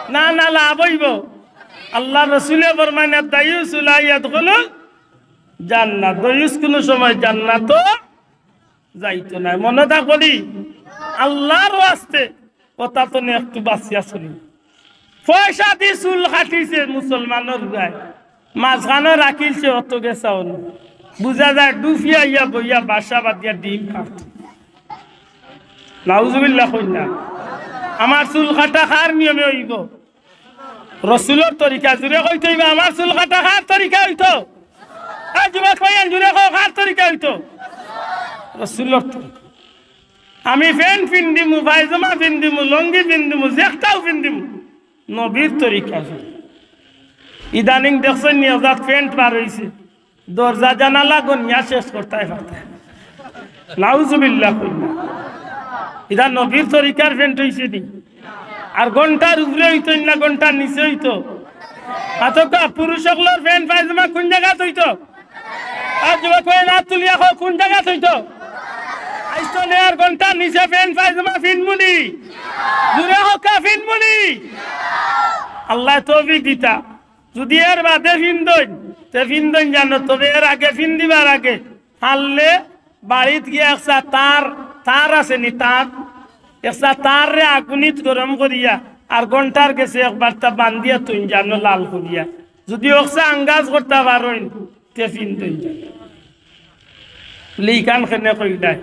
না, না, লাভ অইবো। আল্লার রসুলে ফরমাইন, "আদ-দায়ুসু লা ইয়াদখুলুল জান্নাহ।" দয়ুস কুনু সময় জান্নাতো যাইতো নায়। মনো থাকবো নি? আল্লার ওয়াস্তে কথা তো নে একটু বাচিয়া চলি। পয়সা দি চুল কাটিছে মুসলমানর পুয়ায়, মাঝখানো রাখিলছে অত গেছা অনো। বুঝা যায় ডুফিয়া আইয়া বইয়া বাসা বাঁধিয়া ডিম পারতো। নাউজুবিল্লাহ কইন না। আমার চুল কাটা কার নিয়মে অইবো? রসুলর তরিকা। জুরে কইতে অইবো, আমার চুল কাটা কার তরিকা অইতো? এ যুবক ভাইয়াইন, জুরে কও, কার তরিকা অইতো? রসুলর তরিকা। আমি প্যান্ট পিন্দিমু, পায়জামা পিন্দিমু, লুঙ্গি পিন্দিমু, যেকটাও পিন্দিমু, নবীর তরিকা। ইদানিং দেখছইন নি, অজাত প্যান্ট বার অইছে, দরজা জানালা গনিয়া শেষ করতায় পারতায় না। নাউজুবিল্লাহ কইন না। ইটা নবীর তরিকার প্যান্ট অইছে নি? আর ঘন্টার উপরে অইতো না, ঘন্টার নিচে অইতো? মাতউক্কা, পুরুষ অকলর প্যান্ট পায়জামা কুন জাগাত অইতো? আর যুবক ভাইয়াইন, আত তুলিয়া কও, কুন জাগাত অইতো? আইজ তনে আর ঘন্টার নিচে প্যান্ট পায়জামা পিনমু নি? জুরে কউক্কা, পিনমু নি? আল্লায় তৌফিক দিতা। যুদি এর বাদে পিন্দইন, তে পিন্দইন জানো, তবে এর আগে পিন্দিবার আগে পারলে বাড়িত গিয়া একটা তার, তার আছে নি, তার, একটা তাররে আগুনিত গরম করিয়া আর ঘন্টার গেছে একবারতা বান্দিয়া থইন জানো লাল করিয়া। যুদি অকটা আঙ্গাজ করতা পারইন, তে পিন্দইন জানো। লিখান কেনে কইলাই,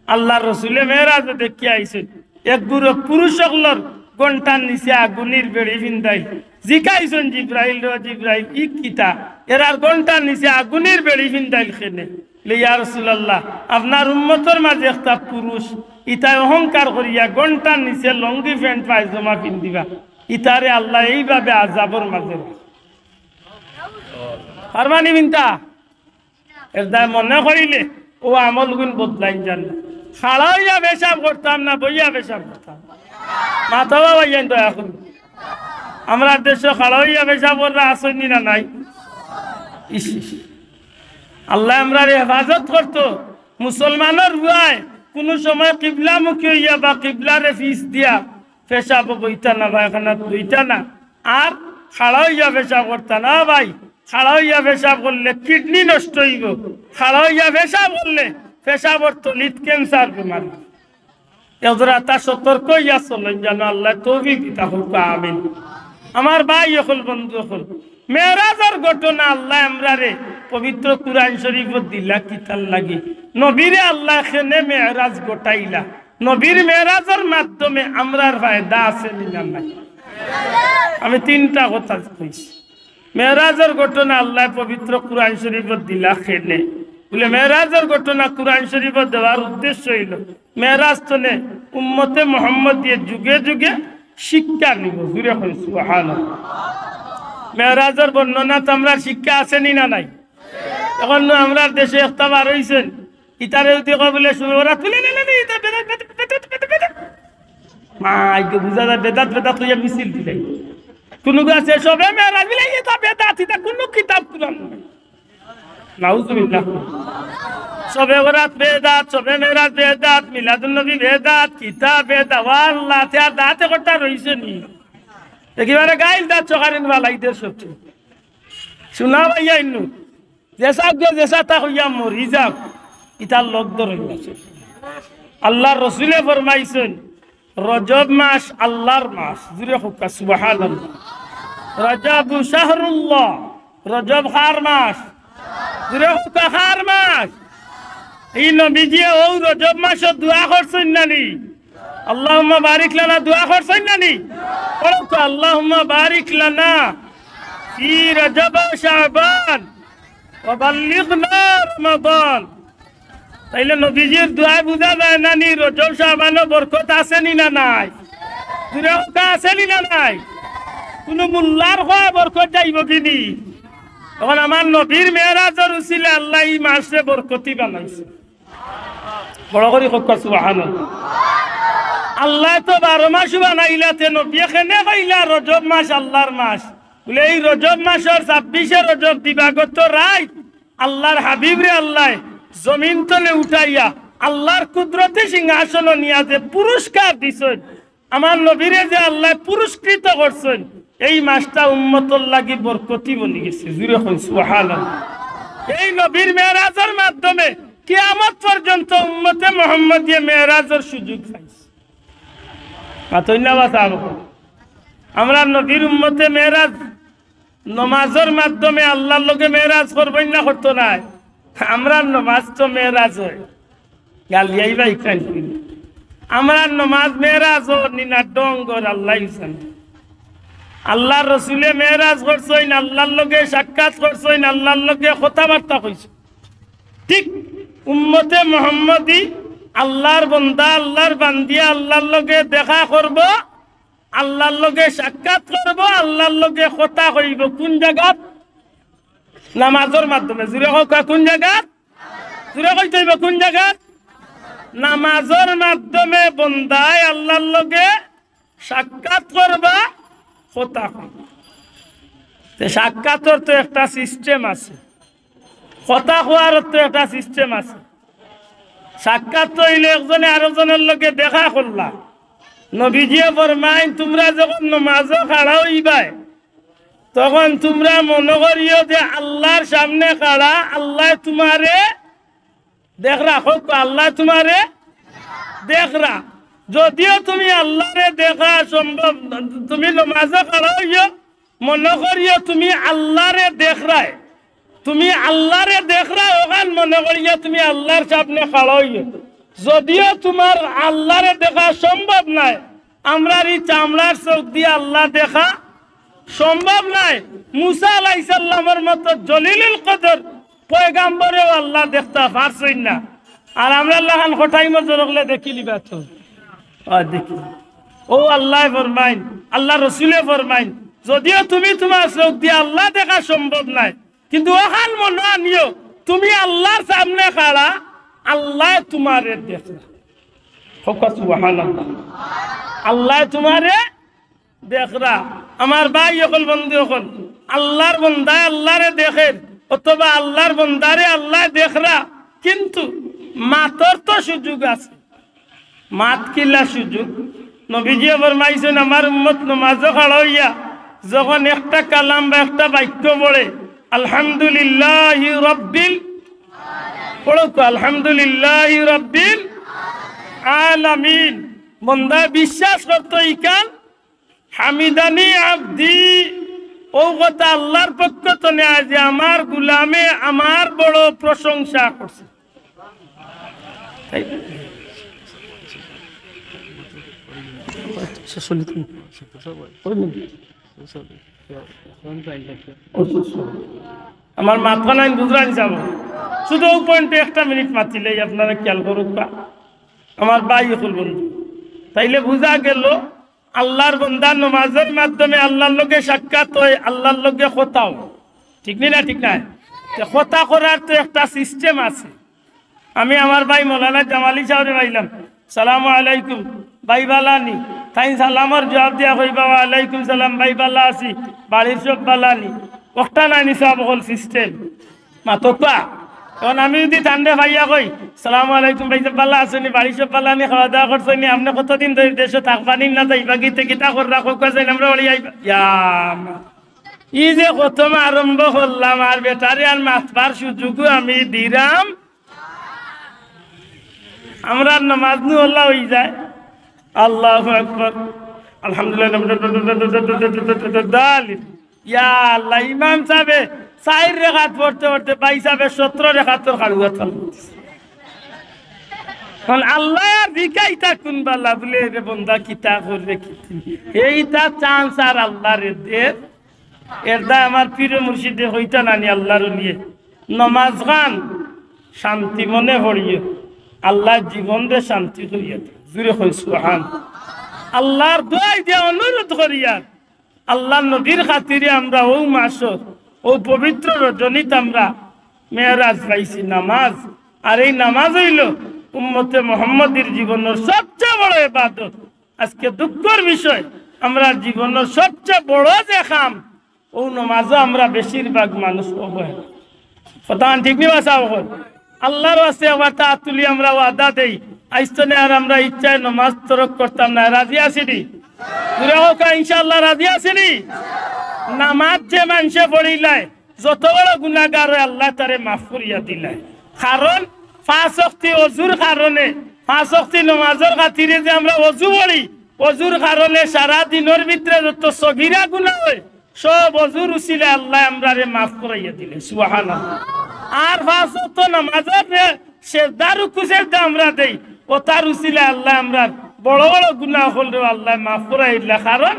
আল্লার রসুলে মেরাজো দেখিয়া আইছইন, এক group পুরুষ অকলর ঘন্টার নিচে আগুনির বেড়ি পিন্দাইল। জিকাইছইন জিব্রাইলরে, "জিব্রাইল, ই কিতা? এরার ঘন্টার নিচে আগুনির বেড়ি পিন্দাইল কেনে?" বলে, "ইয়া রাসুলাল্লাহ, আপনার উম্মতর মাঝে একটা পুরুষ, ইতায় অহংকার করিয়া ঘন্টার নিচে লুঙ্গি প্যান্ট পায়জামা পিন্দিবা, ইতারে আল্লায় এইভাবে আজাবর মাঝে রাখইন।" পারবা নি পিনতা? এর দায় মনে করিলে অউ আমলগুন বদলাইন জানো। খাড়া অইয়া পেশাব করতাম না, বইয়া পেশাব করতাম? মাতবা ভাইয়াইন দয়া করি। আমরার দেশো খাড়া অইয়া পেশাব কররা আছইন নি না নাই? ইস, ইস। আল্লায় আমরারে হেফাজত করতো। মুসলমানর পুয়ায় কুনু সময় কিবলামুখী অইয়া বা কিবলারে পিছ দিয়া পেশাবো বইতা না, পায়খানাত বইতা না, আর খাড়া অইয়া পেশাব করতা না ভাই। খাড়া অইয়া পেশাব করলে kidney নষ্ট অইবো, খাড়া অইয়া পেশাব করলে পেশাবর তলিত cancer বেমার। এজরা তা সতর্ক অইয়া চলইন জানো, আল্লায় তৌফিক দিতা কউক্কা, আমিন। আমার ভাই অকল, বন্ধু অকল, মেরাজর ঘটনা আল্লায় আমরারে পবিত্র কুরআন শরীফো দিলা কিতার লাগি? নবীরে আল্লায় কেনে মেরাজ ঘটাইলা? নবীর মেরাজর মাধ্যমে আমরার ফায়দা আছে নি না নাই? আমি তিনটা কথা কইছি। মেরাজর ঘটনা আল্লায় পবিত্র কুরআন শরীফো দিলা কেনে? বলে, মেরাজর ঘটনা কুরআন শরীফো দেওয়ার উদ্দেশ্য অইলো, মেরাজ তনে উম্মতে মুহাম্মদিয়ে যুগে যুগে শিক্ষা নিবো। জুরে কইন সুবহানাল্লাহ। মেরাজর বর্ণনাত আমরার শিক্ষা আছে নি না নাই? অখন নু আমরার দেশো একটা বার অইছইন, ইতারে যুদি কয় বলে, "শুভ বরাত", বলে, "না, না, না, ইতা বেদাত, বেদাত, বেদাত, বেদাত, বেদাত।" মা, এই তো বুঝা যায় বেদাত, বেদাত কইয়া মিছিল দিলাই। কুনু গু আছে, "শবে মেরাজ", বলে, "ইতা বেদাত, ইতা কুনু কিতাব কুরআন নাই।" নাউজুবিল্লাহ। শবে বরাত বেদাত, শবে মেরাজ বেদাত, মিলাদুন নবী বেদাত, কিতা বেদাত, ওয়াল্লাহ, তে আর দাঁতে কটা রইছে নি? একেবারে গাইল দাঁত চকারিন বালাইদের সবচেয়ে। শোনা ভাইয়া ইন্নু, যেসা গিয়া যেসা তা হইয়া মরি যাক, ইতার লগ ধরইন না। আল্লার রসুলে ফরমাইছইন, রজব মাস আল্লার মাস। জুরে কউক্কা সুবহানাল্লাহ। রজবু শাহরুল্লাহ। রজব কার মাস? জুরে কউক্কা কার মাস? ই নবীজিয়ে অউ রজব মাসো দোয়া করছইন না নি? আল্লাহুম্মা বারিক লানা দোয়া করছইন না নি? পড়উক্কা, আল্লাহুম্মা বারিক লানা ফি রজব ওয়া শাবান ওয়া বাল্লিগনা রমাদান। তাইলে নবীজির দোয়ায় বুঝা যায় না নি রজব শাবানো বরকত আছে নি না নাই? জুরে কউক্কা আছে নি না নাই? কুনু মোল্লার কওয়া বরকত যাইবো কি নি? অখন আমার নবীর মেরাজর উছিলায় আল্লায় ই মাসরে বরকতি বানাইছে। বড় করি কউক্কা সুবহানাল্লাহ। আল্লায় তো বারো মাসউ বানাইলা, তে নবীয়ে কেনে কইলা রজব মাস আল্লার মাস? বুলে, এই রজব মাসর ছাব্বিশে রজব দিবাগত রাইত আল্লার হাবিবরে আল্লায় জমিন তলে উঠাইয়া আল্লার কুদরতি সিংহাসনো নিয়া যে পুরস্কার দিছইন, আমার নবীরে যে আল্লায় পুরস্কৃত করছইন, এই মাসটা উম্মতর লাগি বরকতি বনি গেছে। জুরে কইন সুবহানাল্লাহ। এই নবীর মেরাজর মাধ্যমে কিয়ামত পর্যন্ত উম্মতে মোহাম্মদিয়ে মেরাজর সুযোগ পাইছে। মাতইন না বা সাব? আমরা নবীর উম্মতে মেরাজ নমাজর মাধ্যমে আল্লার লগে মেরাজ করবো না, করতো নায়? আমরার নমাজ তো মেরাজ অয়। গালিয়াই বা ইখান কি? আমরার নমাজ মেরাজ অয় নি না ডঙ্গর, আল্লায় জানে। আল্লার রসুলে মেরাজ করছইন, আল্লার লগে সাক্ষাৎ করছইন, আল্লার লগে কথাবার্তা কইছইন। ঠিক উম্মতে মোহাম্মদী আল্লার বন্দা, আল্লার বান্দিয়ে আল্লার লগে দেখা করবো, আল্লার লগে সাক্ষাৎ করবো, আল্লার লগে কথা কইবো। কোন জাগাত? নামাজর মাধ্যমে। জুরে কউক্কা, কোন জাগাত? জুরে কইতে অইবো, কোন জাগাত? নামাজর মাধ্যমে বন্দায় আল্লার লগে সাক্ষাৎ করবা, কথা কইবা। তে সাক্ষাৎর তো একটা সিস্টেম আছে, কথা কওয়ার তো একটা সিস্টেম আছে। সাক্ষাৎ তো অইলে একজনে আরোজনর লগে দেখা করলা। নবীজিয়ে ফরমাইন, তুমরা যখন নমাজো খাড়া অইবায়, তখন তুমরা মনো করিও যে আল্লার সামনে খাড়া, আল্লায় তুমারে দেখরা। কউক্কা, আল্লায় তুমারে দেখরা। যদিও তুমি আল্লারে দেখা সম্ভব না, তুমি নমাজো খাড়া অইও, মনো করিও তুমি আল্লারে দেখরায়, তুমি আল্লারে দেখরায়, অখান মনো করিয়া তুমি আল্লার সামনে খাড়া অইও। যদিও তুমার আল্লারে দেখা সম্ভব নায়, আমরার ই চামড়ার চউখ দিয়া আল্লা দেখা সম্ভব নায়। মুসা আলাইহিস সালামর মতো জলিলুল কদর পয়গাম্বরেও আল্লা দেখতা পারছইন না। আর আমরার লাখান কটাই মজর অকলে দেখিলিবা তো। অয় দেখি। অউ আল্লায় ফরমাইন, আল্লার রসুলে ফরমাইন, যদিও তুমি তুমার চউখ দিয়া আল্লা দেখা সম্ভব নায়, কিন্তু অখান মনো আনিও, তুমি আল্লার সামনে খাড়া, আল্লায় তুমারে দেখরা। কউক্কা সুবহানাল্লাহ। আল্লায় তুমারে দেখরা। আমার ভাই অকল, বন্ধু অকল, আল্লার বন্দায় আল্লারে দেখের, অথবা আল্লার বন্দারে আল্লায় দেখরা, কিন্তু মাতর তো সুযোগ আছে। মাত কিলা সুযোগ? নবীজিয়ে ফরমাইছইন, আমার উম্মত নমাজো খাড়া অইয়া যখন একটা কালাম বা একটা বাক্য পড়ে, আলহামদুলিল্লাহি রাব্বিল, পড়উক্কা, আলহামদুলিল্লাহি রাব্বিল আলামিন। বন্দায় বিশ্বাস করতো ইখান হামিদানি আবদি, অউ কথা আল্লার পক্ষ তনে আয় যে আমার গুলামে আমার বড় প্রশংসা করছে। আমার মাতখান আইন বুঝরানি চাইবো, শুধু অউ পয়েন্টে একটা মিনিট মাতিলেই আপনারা খেয়াল করউক্কা। আমার ভাই অকল, বন্ধু, তাইলে বুঝা গেল আল্লার বন্দা নমাজর মাধ্যমে আল্লার লগে সাক্ষাৎ অয়, আল্লার লগে কথা অয়। ঠিক নি না? ঠিক নায়? তে কথা করার তো একটা সিস্টেম আছে। আমি আমার ভাই মৌলানা জামালি সাবরে পাইলাম, "সালামু আলাইকুম, ভাই বালা নি?" তাইন সালামর জুয়াব দিয়া কইবা, "ওয়ালাইকুম সালাম, ভাই বালা আছি, বাড়ির সব বালা নি?" অখটা নায় নি সাব অকল সিস্টেম? মাতউক্কা। অখন আমি যুদি তানরে পাইয়া কই, "সালামু আলাইকুম ভাইসাব, বালা আছইন নি? বাড়ির সব বালা নি? খাওয়া দাওয়া করছইন নি? আপনে কতদিন ধরি দেশো থাকবা নি না যাইবা গি? তে কিতা কররা? কউক্কা চাইন, আমরার বাড়ি আইবা।" ইয়া আল্লা। ই যে প্রথম আরম্ভ করলাম, আর বেটারে আর মাতবার সুযোগও আমি দিরাম। আমরার নমাজ নু অলা অইযায়। আল্লাহু আকবার। আলহামদুলিল্লাহ। ইয়া আল্লাহ, ইমাম সাবে চাইর রেকাত পড়তে পড়তে ভাইসাবে সতরো রেকাতর খাড়ুয়াত ফালাই দিছে। অখন আল্লায় আর জিকাইতা কুনবালা বুলে, "রে বন্দা, কিতা কররে কি?" এইটা চান্স আর আল্লারে দের। এরদায় আমার পীরে মুর্শিদে কইতা নানি আল্লার অলিয়ে, "নমাজ খান শান্তি মনে পড়িও, আল্লায় জীবনরে শান্তি করিয়া দেইন।" জুরে কইন সুবহান। আল্লার দোয়াই দিয়া অনুরোধ করিয়ার, আল্লার নবীর খাতিরে আমরা অউ মাসর, অউ পবিত্র রজনীত আমরা মেরাজ পাইছি নামাজ। আর এই নামাজ অইলো উম্মতে মোহাম্মদীর জীবনর সবচেয়ে বড় ইবাদত। আজকে দুঃখর বিষয়, আমরার জীবনর সবচেয়ে বড় যে কাম, অউ নমাজো আমরা বেশিরভাগ মানুষ অবহেলা। কথা ঠিক নি বা সাব অকল? আল্লার ওয়াস্তে একবার আত তুলি আমরা ওয়াদা দেই, আইজ থনে আর আমরা ইচ্ছায় নমাজ তরক করতাম না। রাজি আছি নি? পুরা কউক্কা ইনশাআল্লাহ, রাজি আছি নি? নমাজ যে মানষে পড়িলায়, যত বড় গুনাগার অয়, আল্লায় তারে মাফ করিয়া দিলায়। কারণ পাঁচ ওয়াক্তি অজুর কারণে, পাঁচ ওয়াক্তি নমাজর খাতিরে যে আমরা অজু পড়ি, অজুর কারণে সারা দিনর ভিতরে যত সগিরা গুনা অয়, সব অজুর উসিলায় আল্লায় আমরারে মাফ করাইয়া দিলে। সুবহানাল্লাহ। আর পাঁচ ওয়াক্ত নমাজর যে সেজদা রুকু সেজদা আমরা দেই, অতার উসিলায় আল্লায় আমরার বড় বড় গুনা অকলরেও আল্লায় মাফ করাই দিলা। কারণ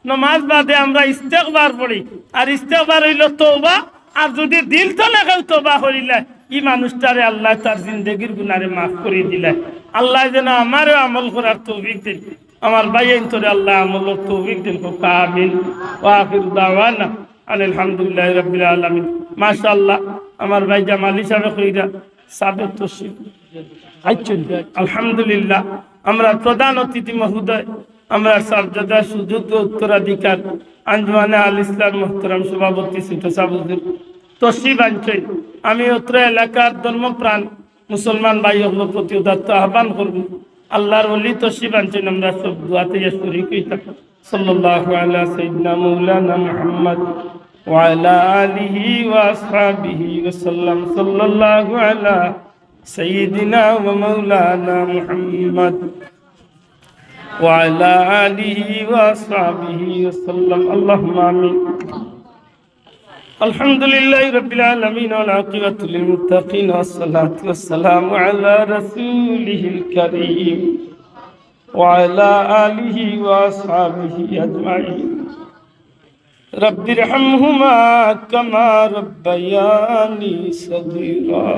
নমাজ বাদে আমরা ইস্তেগফার পড়ি, আর ইস্তেগফার অইলো তওবা। আর যুদি দিল থনে কেউ তওবা করিলায়, ই মানুষটারে আল্লায় তার জিন্দেগির গুনারে মাফ করি দিলায়। আল্লায় যেন আমারেও আমল করার তৌফিক দেইন, আমার ভাইয়াইন্তরে আল্লায় আমলর তৌফিক দেইন। কউক্কা আমিন। ওয়া আখিরু দাওয়ানা আনিল হামদুলিল্লাহি রাব্বিল আলামিন। মাশাআল্লাহ, আমার ভাই জামালি সাবে কইরা সাবে তশরিফ আনছইন। আলহামদুলিল্লাহ, আমরার প্রধান অতিথি মহোদয়, আমরার সাবজাদা সুযোগ্য উত্তরাধিকার আঞ্জুমানে আল ইসলাম মোহতরম সভাপতি ছোট সাব হুজুর তশরিফ আনছইন। আমি অত্র এলাকার ধর্মপ্রাণ মুসলমান ভাই অকলর প্রতি উদাত্ত আহ্বান করমু, আল্লার ওলি তশরিফ আনছইন, আমরা সব দোয়াত শরিক অইতাম। সাল্লাল্লাহু আলা সাইয়্যিদিনা মাওলানা মুহাম্মদ ওয়া আলা আলিহি ওয়া আসহাবিহি ওয়া সাল্লাম। সাল্লাল্লাহু আলা সাইয়্যিদিনা ওয়া মাওলানা মুহাম্মদ ওয়া আলা আলিহি ওয়া আসহাবিহি ওয়া সাল্লাম। আল্লাহুম্মা আমিন। الحمد لله رب العالمين، والعاقبة للمتقين، والصلاة والسلام على رسوله الكريم وعلى آله وأصحابه أجمعين. رب ارحمهما كما ربياني صغيرا.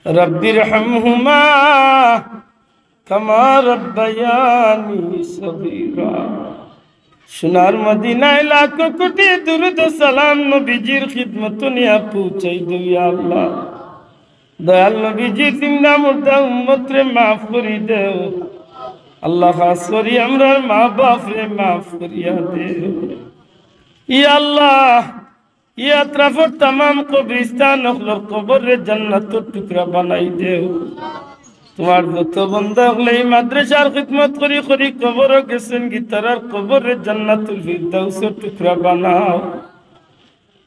رب ارحمهما كما ربياني صغيرا. সোনার মদিনায় লাখো কোটি দুরুদ ও সালাম নবীজির খিদমতো নিয়া পৌঁছাই দেও ইয়া আল্লাহ। দয়াল নবীজির জিন্দা মুর্দা উম্মতরে মাফ করি দেও। আল্লাহ, খাছ করি আমরার মা বাপরে মাফ করিয়া দেও। ইয়া আল্লাহ, ই আতরাফর তামাম কবরিস্তান অকলর কবররে জান্নাতর টুকরা বানাই দেও। তুমার যত বন্দা অকলে ই মাদ্রাসার খিদমত করি করি কবরো গেছইন গি, তারার কবররে জান্নাতুল ফিরদাউসর টুকরা বানাও।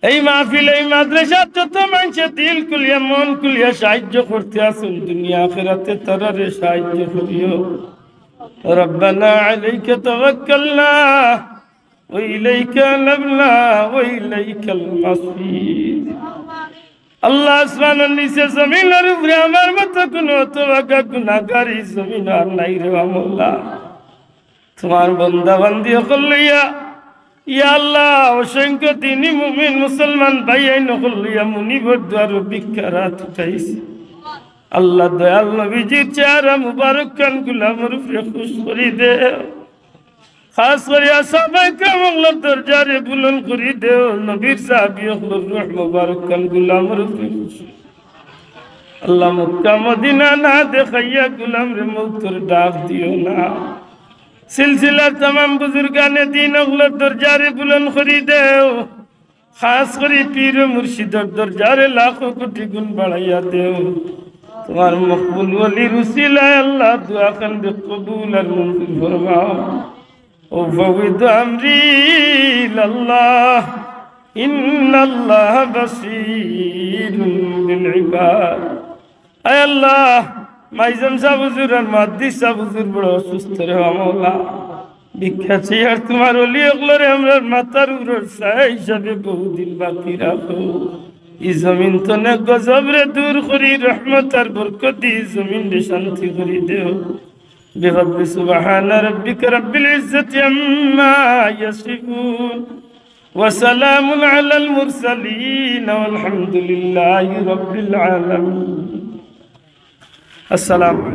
এই মাহফিল, এই মাদ্রাসার যত মানষে দিল খুলিয়া, মন খুলিয়া সাহায্য করতে আছইন, দুনিয়া আখিরাতে তারারে সাহায্য করিও। ربنا عليك توكلنا وإليك أنبنا وإليك المصير. আল্লাহ, আসমানর নিচে জমিনর উপরে আমার মতো কুনু হতভাগা গুনাহগার ই জমিনো আর নাই রে বা মওলা। তুমার বন্দা বান্দি অকল লইয়া, ইয়া আল্লাহ, অসংখ্য দিনী মুমিন মুসলমান ভাইয়াইন অকল লইয়া মুনিবর দুয়ারো ভিক্ষার আত উঠাইছি। আল্লাহ, দয়াল নবীজির চেহারা মুবারক খান গুলামর উপরে খুশ করি দেও। খাছ করিয়া সাহাবায়ে কেরাম অকলর দরজারে বুলন্দ করি দেও। নবীর সাহাবী অকলর রূহ মুবারক খান গুলামর উপরে খুশ। আল্লাহ, মক্কা মদিনা না দেখাইয়া গুলামরে মউতর ডাক দিও না। সিলসিলার তামাম বুজুর্গানে দিন অকলর দরজারে বুলন্দ করি দেও। খাছ করি পীর ও মুর্শিদর দরজারে লাখো কোটি গুণ বাড়াইয়া দেও। তুমার মকবুল ওলির উসিলায় আল্লাহ দোয়া খানরে কবুল আর মঞ্জুর ফরমাও। أفوض أمري إلى الله إن الله بصير بالعباد. আয় আল্লাহ, মাইজম সাব হুজুর আর মুহাদ্দিস সাব হুজুর বড় অসুস্থ রে বা মওলা। ভিক্ষা চাইয়ার তুমার ওলি অকলরে আমরার মাথার উপরর ছায়া হিসাবে বহুদিন বাকি রাখো। ই জমিন তনে গজবরে দূর করি, রহমত আর বরকত দি ই জমিনরে শান্তি করি দেও। بفضل سبحان ربك رب العزة عما يصفون وسلام على المرسلين والحمد لله رب العالمين. السلام عليكم.